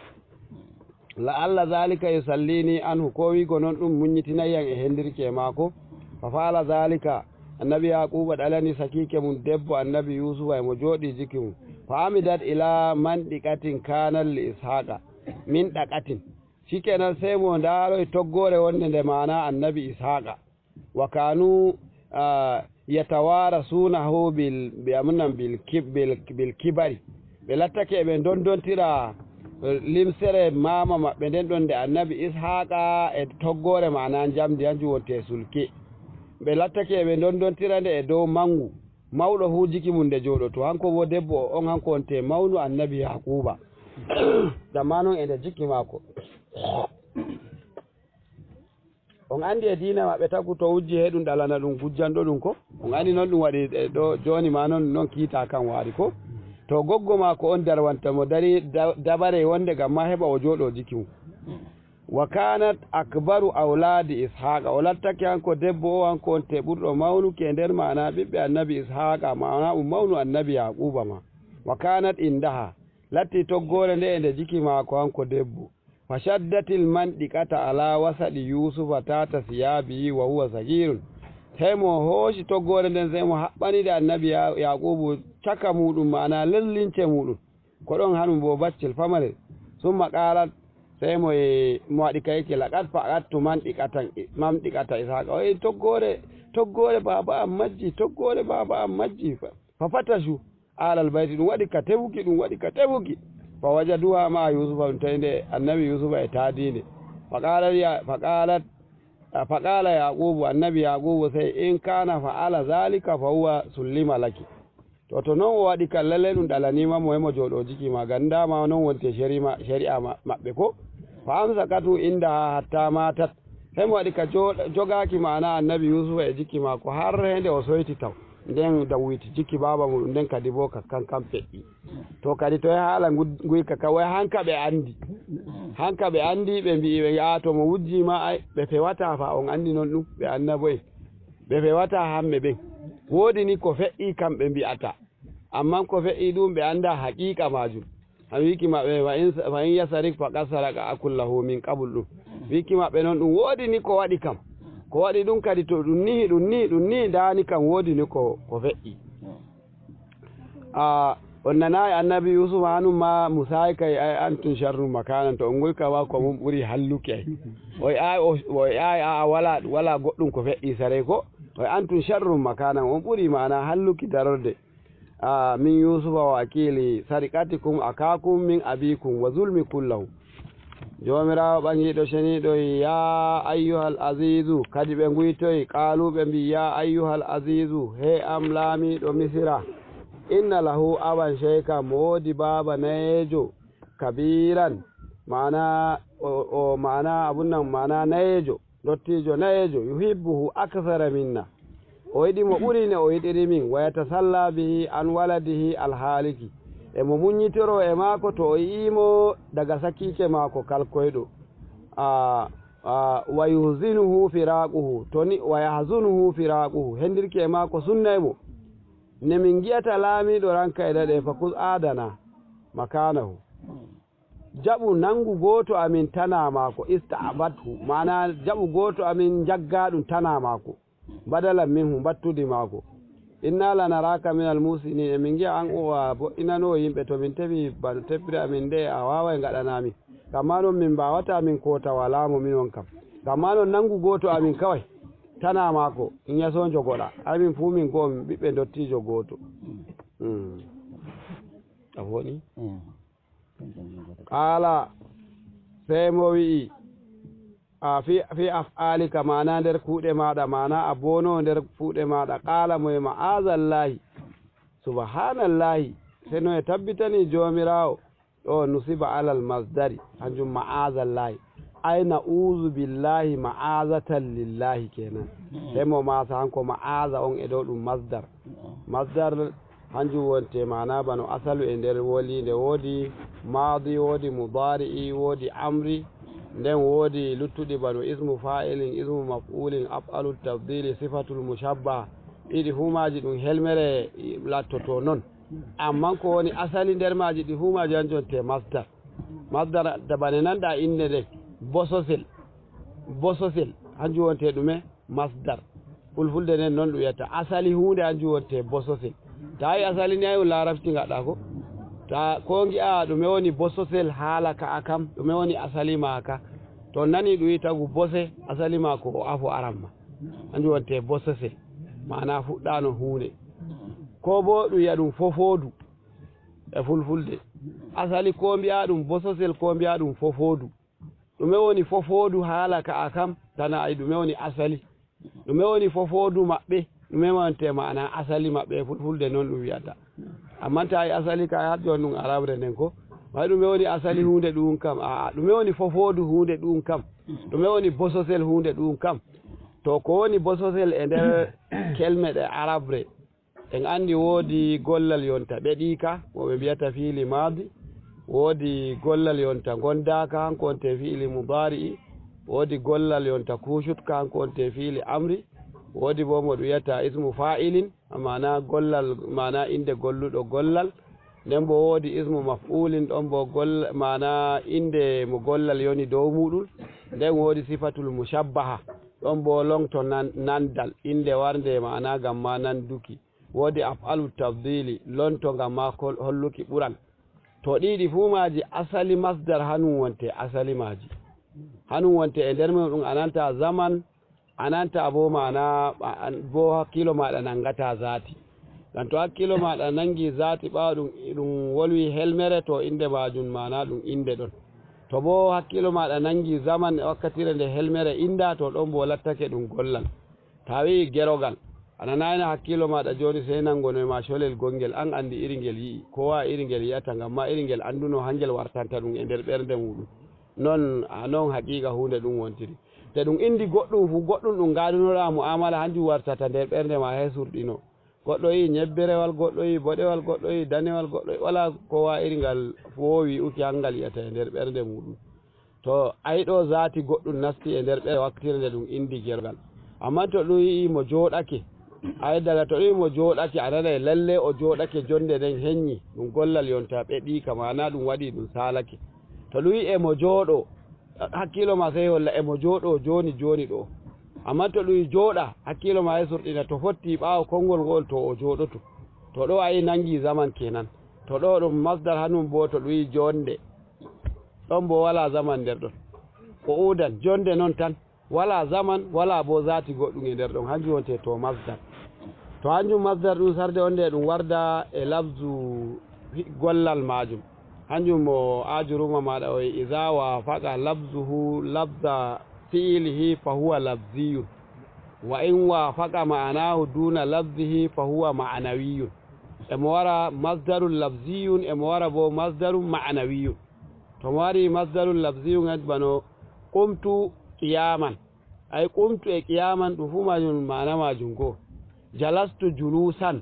La'alla dhalika yusallini anhu. Ko wiigo non ɗum muññitinay yan e hendirki e maako. Fa fa'ala dhalika. Annabi Yaquba ɗalani sakiike mum debbo Annabi Yusufa e mo jooɗii jiki mum. Fa amidat ila mandiqatin kanat li Ishaqa min daqatin. Shikenan sey mo ndaaroy toggoore wonde nde maana Annabi Ishaqa. Wa kanu, ah, yatawarasunahu bil, bi amunan bil kib-, bil, bil kibari. Ɓe lattake ɓe ndondontira, eh, limsere maama maɓɓe nden ɗon nde Annabi Ishaqa e toggoore maana njamndi hanjum wonte sulke. Ɓe lattake ɓe ndondontira nde e dow mangu. Mawɗo fuu jiki mum nde jooɗoto. Hanko bo debbo o, on hanko wonte mawnu Annabi Yaquba. Damma non e nde jiki maako. On andi e diina maɓɓe tagu to wujji he ɗum ɗalana ɗum gujjanɗo ɗum ko? On andi non ɗum waɗi, eh, ɗo jooni ma non, non kiita kan waari ko? To goggo maako on darwanta mo dari da-, dabare wonde ngam ma heɓa o jooɗo jiki mum. Wa kanat akbaru awladi Ishaqa, o lattake hanko debbo o, hanko wonte ɓurɗo mawnuki e nder maana ɓiɓɓe Annabi Ishaqa, maana um mawnu Annabi Yaquba ma. Wa kanat indaha, latti toggoore nde e nde jiki maako hanko debbo. Fa shaddatil mandiqata ala wasadi Yusufa tata siyabihi wa huwa sagirun. Sey mo hooci toggoore nden, sey mo haɓɓanide Annabi Ya-, Yaqubu caka muɗum, maana lellince muɗum. Ko ɗon hanum bo baccel famarel. Summa qalat, sey mo e, mo waɗi kayke, laqad faqadtu mandiqatan, mandiqata Ishaqa. O e toggoore, toggoore baaba am majji, toggoore baaba am majji. Fa, fa fatashu alal bayti, ɗum waɗi ka tefuki, ɗum waɗi ka tefuki. Fa wajaduha ma Yusufa, ɗum tawi nde Annabi Yusufa e taadiinde. Fa qalat ya, fa qalat, fa qala Yaqubu, Annabi Yaqubu sey, in kana fa'ala zalika fa huwa sullima laki. To, to non o waɗi ka, lalle ɗum ɗalaniima mo, hemo jooɗo jiki ma, ganda ma non wonti e shari ma-, shari'a ma-, maɓɓe ko. Fa amsakatu indaha hatta matat. Hemo waɗi ka jooɗa-, jogaaki maana Annabi Yusufa e jiki maako har hende o soyti taw. Nden dawwiti jiki baaba mum, nden kadi bo ka kan kan feƴƴi. To kadi to e haala ngu-, nguyka ka, way hanka ɓe andi. Hanka ɓe andi, ɓe mbi'i ɓe, "Yaa to mo wujji ma ay, ɓe fewata fa, on andi non ɗum, ɓe annabo'en. Ɓe fewata hamme ɓen. Woodi ni ko feƴƴi kam ɓe mbi'ata. Amman ko feƴƴi ɗum ɓe anda haqiqa majum." An wiki maɓɓe, "Fa in, fa in yasarik faqad saraka akun lahu min qabl" ɗum. Wiki maɓɓe non ɗum woodi ni ko waɗi kam. Ko waɗi ɗum kadi to ɗum nihi, ɗum nihi, ɗum nihi, ndani kam woodi ni ko, ko feƴƴi. A, on nanaay Annabi Yuusufa hanum ma Musaay kay, ay antum sharrun makanan, to on ngoy kawa ko mon ɓuri halluki ay. Oy ay, o, oy ay a, a wala, wala goɗɗum ko feƴƴi saray ko. Oy antum sharrun makanan, on ɓuri maana halluki darorde. A, min Yuusufa wa akili sariqatikum akakum min abikum wa zulmi kullahu. Joomiraawo ɓaŋiiɗo ceniiɗo, yaa ayyuhal aziizu, kadi ɓe nguytoyi, qaalu ɓe mbii, yaa ayyuhal aziizu, hee am laamiiɗo Misira, inna lahu aban ceyka, mo woodi baaba nayeejo, kabiiran, maana o, o, maana abun nan, maana nayeejo, ndottiijo nayeejo, yuhibbuhu aksara minna. O yiɗi mo ɓuri ne o yiɗiri min, wa yatasalla bihi an waladihi alhaaliki. E mo muññitoroo e maako to o yi'ii mo daga sakiike maako kalkoyɗo. A, a, wa yuhzinuhu firaaquhu, to ni, wa yahzunuhu firaaquhu, hendirki e maako sunnay mo. Ne min ngi'ata laamiiɗo ranka e daɗe, fa kus aadana makaanahu. Jaɓu nanngu gooto amin tanaa maako, ista'bathu, maanaa jaɓu gooto amin njaggaa ɗum tanaa maako, badalan minhu, mbattudi maako. Inna lanaraaka minal muhsinin, emin ngi'a an o a boɗɗinanoowo yimɓe, to min tefi bano tefre amin nde a waaway ngaɗanaa min. Ngam maa non min mbaawataa min koota walaa mo minon kam. Ngam maa non nanngu gooto amin kaway tanaa maako, in yasoo njogoɗaa. Ay min fuu min go'o min ɓiɓɓe ndottiijo gooto. Mm. A woni? Qaala, sey mo wi'i, a fi, fi af'aalika, maanaa nder kuuɗe maaɗa, maanaa a boonoowo nder kuuɗe maaɗa. Qaala mo e ma'aazallaahi, subhaanallaahi, sey no e tabbitanii Joomiraawo, ɗo nusiba alal masdari, hanjum ma'aazallaahi. Ay na'uuzu billaahi ma'aazatan lillaahi keenan. Sey mo maasa hanko ma'aaza on e ɗo ɗum masdar. Masdar hanjum wonte maana bano asalu e nder woliinde, woodi maadi, woodi mudaari'i, woodi amri, nden woodi luttuɗi bano ismu faa'ilin, ismu maf'ulin, af'alu tafdili, sifatul mushabbaha. Ɗiɗi fuu maaji ɗum helmere lattoto non. Amman ko woni asali nder maaji ɗi fuu maaji hanjum wonte masdar. Masdar da bane nanɗa innde nden, bososel. Bososel, hanjum wonte ɗume? Masdar. Fulfulde nden non ɗum wiyata. Asali huunde hanjum wonte bososel. Ta yi asali ni ay ɗum larabci ngaɗa ko. Ta ko ngi'a ɗume woni bososel haala ka'a kam, ɗume woni asali maaka. To nani ɗum wi tagu bose, asali maako o afo aran ma. Hanjum wonte bososel. Maana fuɗɗano huunde. Ko bo ɗum wi'a ɗum fofoodu e fulfulde. Asali ko mbi'a ɗum bososel, ko mbi'a ɗum fofoodu. Ɗume woni fofoodu haala ka'a kam? Tana ay ɗume woni asali? Ɗume woni fofoodu maɓɓe? Ɗume wonte maana asali maɓɓe e fulfulde non ɗum wi'ata. Amman ta ay asali ka har jon ɗum arabre nden ko. Way ɗume woni asali huunde ɗum kam? A'a, ɗume woni fofoodu huunde ɗum kam? Ɗume woni bososel huunde ɗum kam? To ko woni bososel e nder kelme ɗe arabre, en anndi woodi gollal yonta ɓeɗiika, mo ɓe mbiyata fiili maadi, woodi gollal yonta ngondaaka, hanko wonte fiili mudaari'i, woodi gollal yonta kuucutka, hanko wonte fiili amri, woodi bo mo ɗum wiyata ismu faa'ilin, maana gollal, maana innde golluɗo gollal, nden bo woodi ismu maf'ulin, ɗon bo goll-, maana innde mo gollal yoni dow muuɗum, nden woodi sifatul mushabbaha, ɗon bo longto nan-, nandal, innde warnde maana ngam ma nanduki. Woodi af'alu tafdili, lonto ngam ma kol-, holluki ɓural. To ɗiɗi fuu maaji asali masdar hanum wonte asali maaji. Hanum wonte e nder mum ɗum a nanta zaman, a nanta bo maana, a, an, bo hakkiilo maaɗa nangata zaati. Ngam to hakkiilo maaɗa nangi zaati ɓaawo ɗum, ɗum wolwi helmere, to innde maajum maana ɗum innde ɗon. To bo hakkiilo maaɗa nangi zaman e wakkatire nde helmere innda, to ɗon bo lattake ɗum gollal. Ta wi'i gerogal, a nanaayno hakkiilo maaɗa jooni sey nangonoy ma colel gongel, an anndi iri ngel yi'i, koowa iri ngel yi'ata, ngam ma iri ngel annduno hangel wartanta ɗum e nder ɓernde muuɗum. Non, a non haqiiqa huunde ɗum wontiri. Te ɗum inndi goɗɗum fuu, goɗɗum ɗum ngaadunoɗaa mu'amala, hanjum wartata nder ɓernde ma, hay surɗino. Goɗɗo yi'i nyebberewal, goɗɗo yi'i boɗewal, goɗɗo yi'i danewal, goɗɗo yi'i, walaa koowa iri ngal woowi uki hangal yi'ata e nder ɓernde muuɗum. To ay ɗo zaati goɗɗum nasti e nder ɓe wakkatire nde ɗum inndi gerogal. Ammaa to ɗum yi'i mo jooɗake, ay daga to ɗum yi'i mo jooɗake, a nanay lalle o jooɗake, jonde nden hennyi, ɗum gollal yonta ɓeɗiika, maana ɗum waɗi ɗum saalake. To ɗum yi'i e mo jooɗo, hakkiilo ma sey holla e mo jooɗo jooni jooni ɗo. Ammaa to ɗum yi'i jooɗa, hakkiilo ma sey surɗina to fotti ɓaawo konngol ngol to o jooɗoto. To ɗo ay nangi zaman kenan. To ɗo ɗum masdar hanum boo to ɗum yi'i jonde. Ɗon bo walaa zaman nder ɗon. Ko uudan, jonde non tan. Walaa zaman, walaa bo zaati goɗɗum e nder ɗon. Hanjum wonte to masdar. To hanjum masdar ɗum sarde on nde ɗum warda e labzu hi-, gollal maajum. Hanjum mo aajuruma maaɗa o wi'i, "Iza waafaqa labzuhu labza fi'ilihi fa huwa labziyun. Wa in waafaqa ma'anahu duna labzihi fa huwa ma'anawiyun." E mo wara masdarun labziyun, e mo wara bo masdarun ma'anawiyun. To mo wari masdarun labziyun, bano qumtu qiyaman. Ay qumtu e qiyaman ɗum fuu maajum maana maajum goo. Jalastu julusan.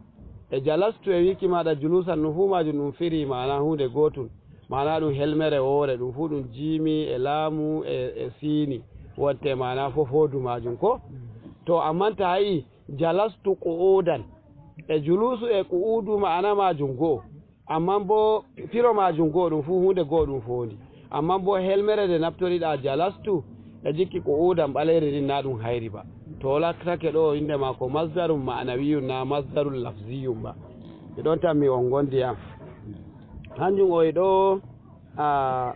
E jalastu e wiiki maaɗa julusan ɗum fuu maajum ɗum firi maana huunde gootum. Maana ɗum helmere woore, ɗum fuu ɗum jiimi e laamu e, e siini. Wonte maana fofoodu maajum ko? To amman ta yi'i jalastu qu'udan. E julusu e qu'udu maana maajum goo. Amman bo firo maajum goo ɗum fuu huunde goo ɗum foondi. Amma bo helmere nde naftoriɗa jalastu, e jikki ko udan ɓaleyre ndin na ɗum hayri ba. To lattake ɗo innde maako masdarun ma'anawiyun na masdarun lafziyun ba. E ɗon tan mi on gondi am. Hanjum o e ɗo, a,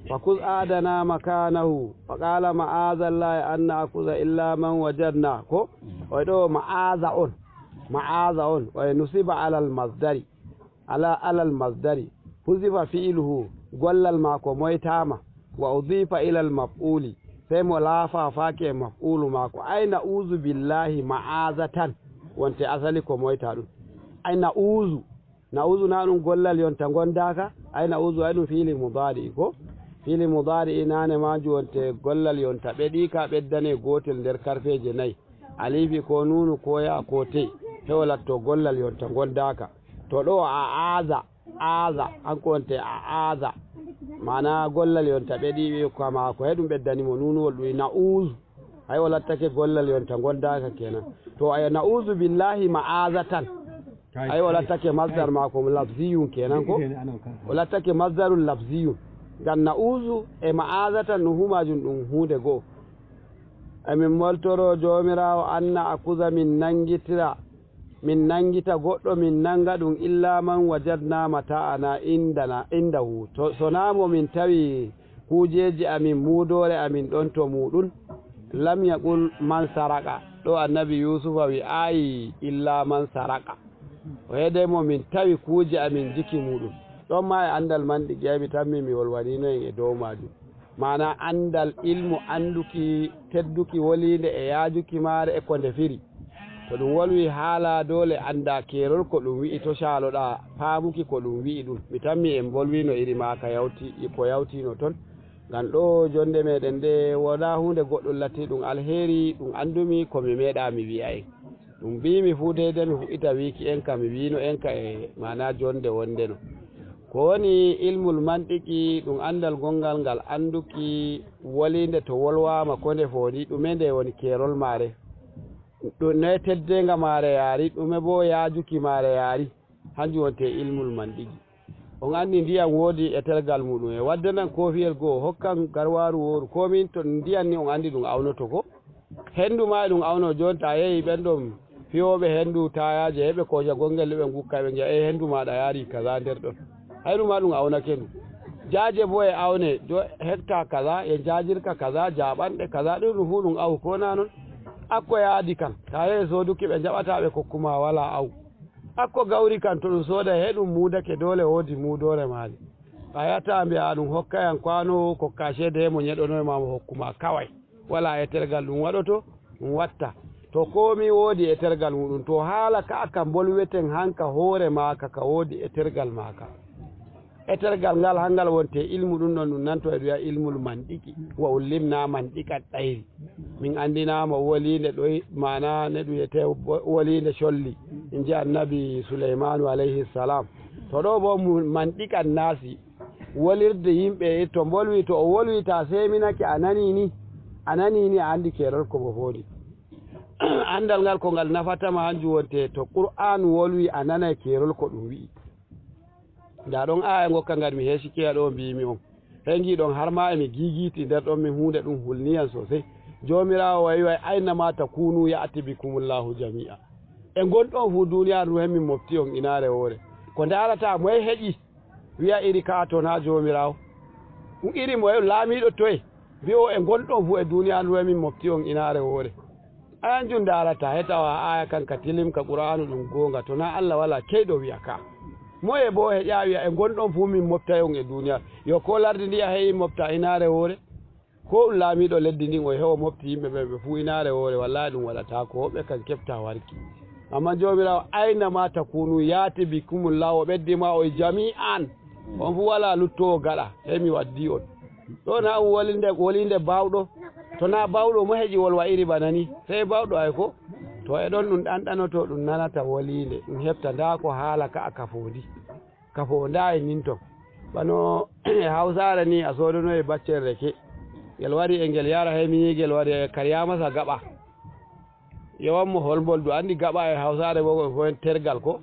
fa kus adana makanahu, fa qala ma'azallahi an na'khudha illa man wajadna. Ko? O e ɗo ma'aza on. Ma'aza on. O e nusiba alal masdari. Ala, alal masdari. Huzifa fi'luhu. Gollal maako moytama. Wa udifa ilal maf'uli. Sey mo laafa faake e maf'ulu maako. Ay na'uzu billahi ma'azatan. Wonte asali ko moyta ɗum. Ay na'uzu. Na'uzu na ɗum gollal yonta gondaaka. Ay na'uzu ay ɗum fiili mudaari ko. Fiili mudaari nane maaju wonte gollal yonta ɓeɗi ka ɓeddane gootel nder karfeeje nayi. Alifi ko nunu ko ya ko te. Hewo latto gollal yonta gondaaka. To ɗo a aaza, aaza, an ko wonte a aaza. Mana gollal yonta ɓeɗi ɓe kama ko heɗum ɓeddani mo nunuwol ɗum na'uzu. Ay o lattake gollal yonta gondaaka kenan. To ay na'uzu billahi ma'azatan. Ay o lattake masdar maako lafziyun kenan ko. O lattake masdarul lafziyun. Ngam na'uzu e ma'azatan no humajun ɗum huunde goo. Emin moltoro Joomiraawo anna akuza min nangitira, min nangita goɗɗo min nanga ɗum illa man wajadna mata'ana indana, indahu. To, so naa mo min tawi kuujeeji amin, muudoore amin ɗon to muuɗum. Lam yaqul man saraka. Ɗo annabi Yuusufa wi'aayi illa man saraka. O heede mo min tawi kuuje amin jiki muuɗum. Ɗon ma e anndal man ɗi geymi tammi mi wolwanino en e dow maajum. Maana anndal ilmu annduki tedduki woliinde e yaajuki maare e ko nde firi. To ɗum wolwi haala doole annda keerol ko ɗum wi'i to caaloɗaa faamuki ko ɗum wi'i ɗum. Mi tammi en mbolwino iri maaka yawti, ko yawtino ton. Ngam ɗo jonde meɗen nde wona huunde goɗɗum latti ɗum alheeri ɗum anndumi ko mi meeɗa mi wi'a en. Ɗum mbiimi fuu deydey mi fuɗɗita wiiki enka mi wiino enka e maana jonde wondeno. Ko woni ilmul mantiqi ɗum anndal gonngal ngal annduki woliinde to wolwaama ko nde foodi ɗume nde woni keerol maare. Ɗum noye teddeenga maare yaari ɗume boo yaajuki maare yaari. Hanjum wonte ilmul mantiqi. On anndi ndiyam woodi e tergal muuɗum e waddanan koofiyel goo hokkan garwaaru wooru koomin to ndiyam ni on anndi ɗum awnoto ko. Henndu ma e ɗum awno jooni ta yehi ɓen ɗon fiyooɓe henndu tayaaje heɓe kooca gonngel ɓe ngukka ɓe ngi'a e henndu maaɗa yaari kaza nder ɗon. Hayru ma ɗum awnake ndu. Jaaje boo e awne jo hekta kaza e jaajirka kaza jaaɓanɗe kaza ɗum ɗum fuu ɗum awu ko na non. Akko yaadi kan ta yehi sooduki ɓe njaɓata ɓe kokkuma walaa awu. Akko gawri kan to ɗum sooda he ɗum muudake doole woodi muudoore maali. A yata mbi'a ɗum hokkayan kwaano kokka ceede mo nyeɗonoy ma mo hokkuma kaway. Wala e tergal ɗum waɗoto ɗum watta. To koomi woodi e tergal muɗum to haala ka'a ka mbolweten hanka hoore maaka ka woodi e tergal maaka. Etergal ngal hangal wonte ilmu ɗum ɗon ɗum nanto e ɗuya ilmul manɗiki wa ullimna manɗika ɗayri. Min anndinaama woliinde ɗoy maana ne ɗum wiyetee woliinde colli. Min nji annabi Suleymanu alayhi salam. To ɗo bo manɗika naasi wolirde yimɓe to mbolwi to o wolwi ta seminake a nani ni a nani ni a anndi keerol ko mo foodi. Anndal ngal ko ngal nafatama hanjum wonte to qur'anu wolwi a nanay keerol ko ɗum wi'i. Nda ɗon aya gokka ngal mi heesikeya ɗo mbimi on. Hey ngiɗon har ma emi giigiiti nder ɗon min huunde ɗum hulniyan sosey. Joomiraawo wayi wayi ayna ma takunu ya'ti bikumullahu jami'a. E ngonɗon fuu duniyaaru ndu hemmin mofti on inaare woore. Ko ndaarata moye heƴi wi'a iri ka'a to na Joomiraawo. Ɗum iri moye laamiiɗo toye mbi'o e ngonɗon fuu e duniyaaru ndu hemmin mofti on inaare woore. Anjum ndaarata he tawa aya kan ka tilim ka qur'anu ɗum goonga to na Allah wala keyɗo wi'a ka. Moye boo heƴa wi'a e ngonɗon fuu min moftay on e duniya yo ko lardi ndi a he'i mofta inaare woore. Ko ɗum laamiiɗo leddi ndin o hewo mofti yimɓe ɓe ɓe fuu inaare woore wallahi ɗum waɗata ko woɓɓe kan kefta warki. Amma joomiraawo ayna ma takunu yaati bikumullah o ɓeddi ma o jami'an. On fuu wala luttowo gaɗa hemi waddi on. Ɗo na ɗum wolinde wolinde bawɗo. To na bawɗo mo heƴi wolwa iri bana ni sey bawɗo ay ko. To e ɗon ɗum ɗanɗanoto ɗum nanata woliinde ɗum hefta nda ko haala ka'a ka foodi. Ka foonda e nin ton bano e hawsaare ni a soodono e baccel reke. Ngel wari e ngel yara he mini ngel wari e karyamasa gaɓa. Yewan mo holmbol du anndi gaɓa e hawsaare mo ko foen tergal ko.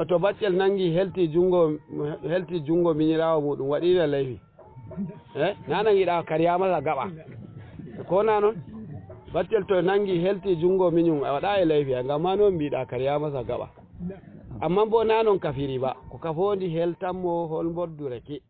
To baccel nangi helti jungo helti jungo miniraawo muɗum waɗiina leyfi. Eh, na nangiɗa kariya masa gaɓa. Ko na non? Baccel to nangi helti jungo miñum, a waɗa e laifi, ngam ma non mbiɗa kariya masa gaɓa. Amma bo na non kafiri ba, ko kafondi heltan mo hol mboddu reke.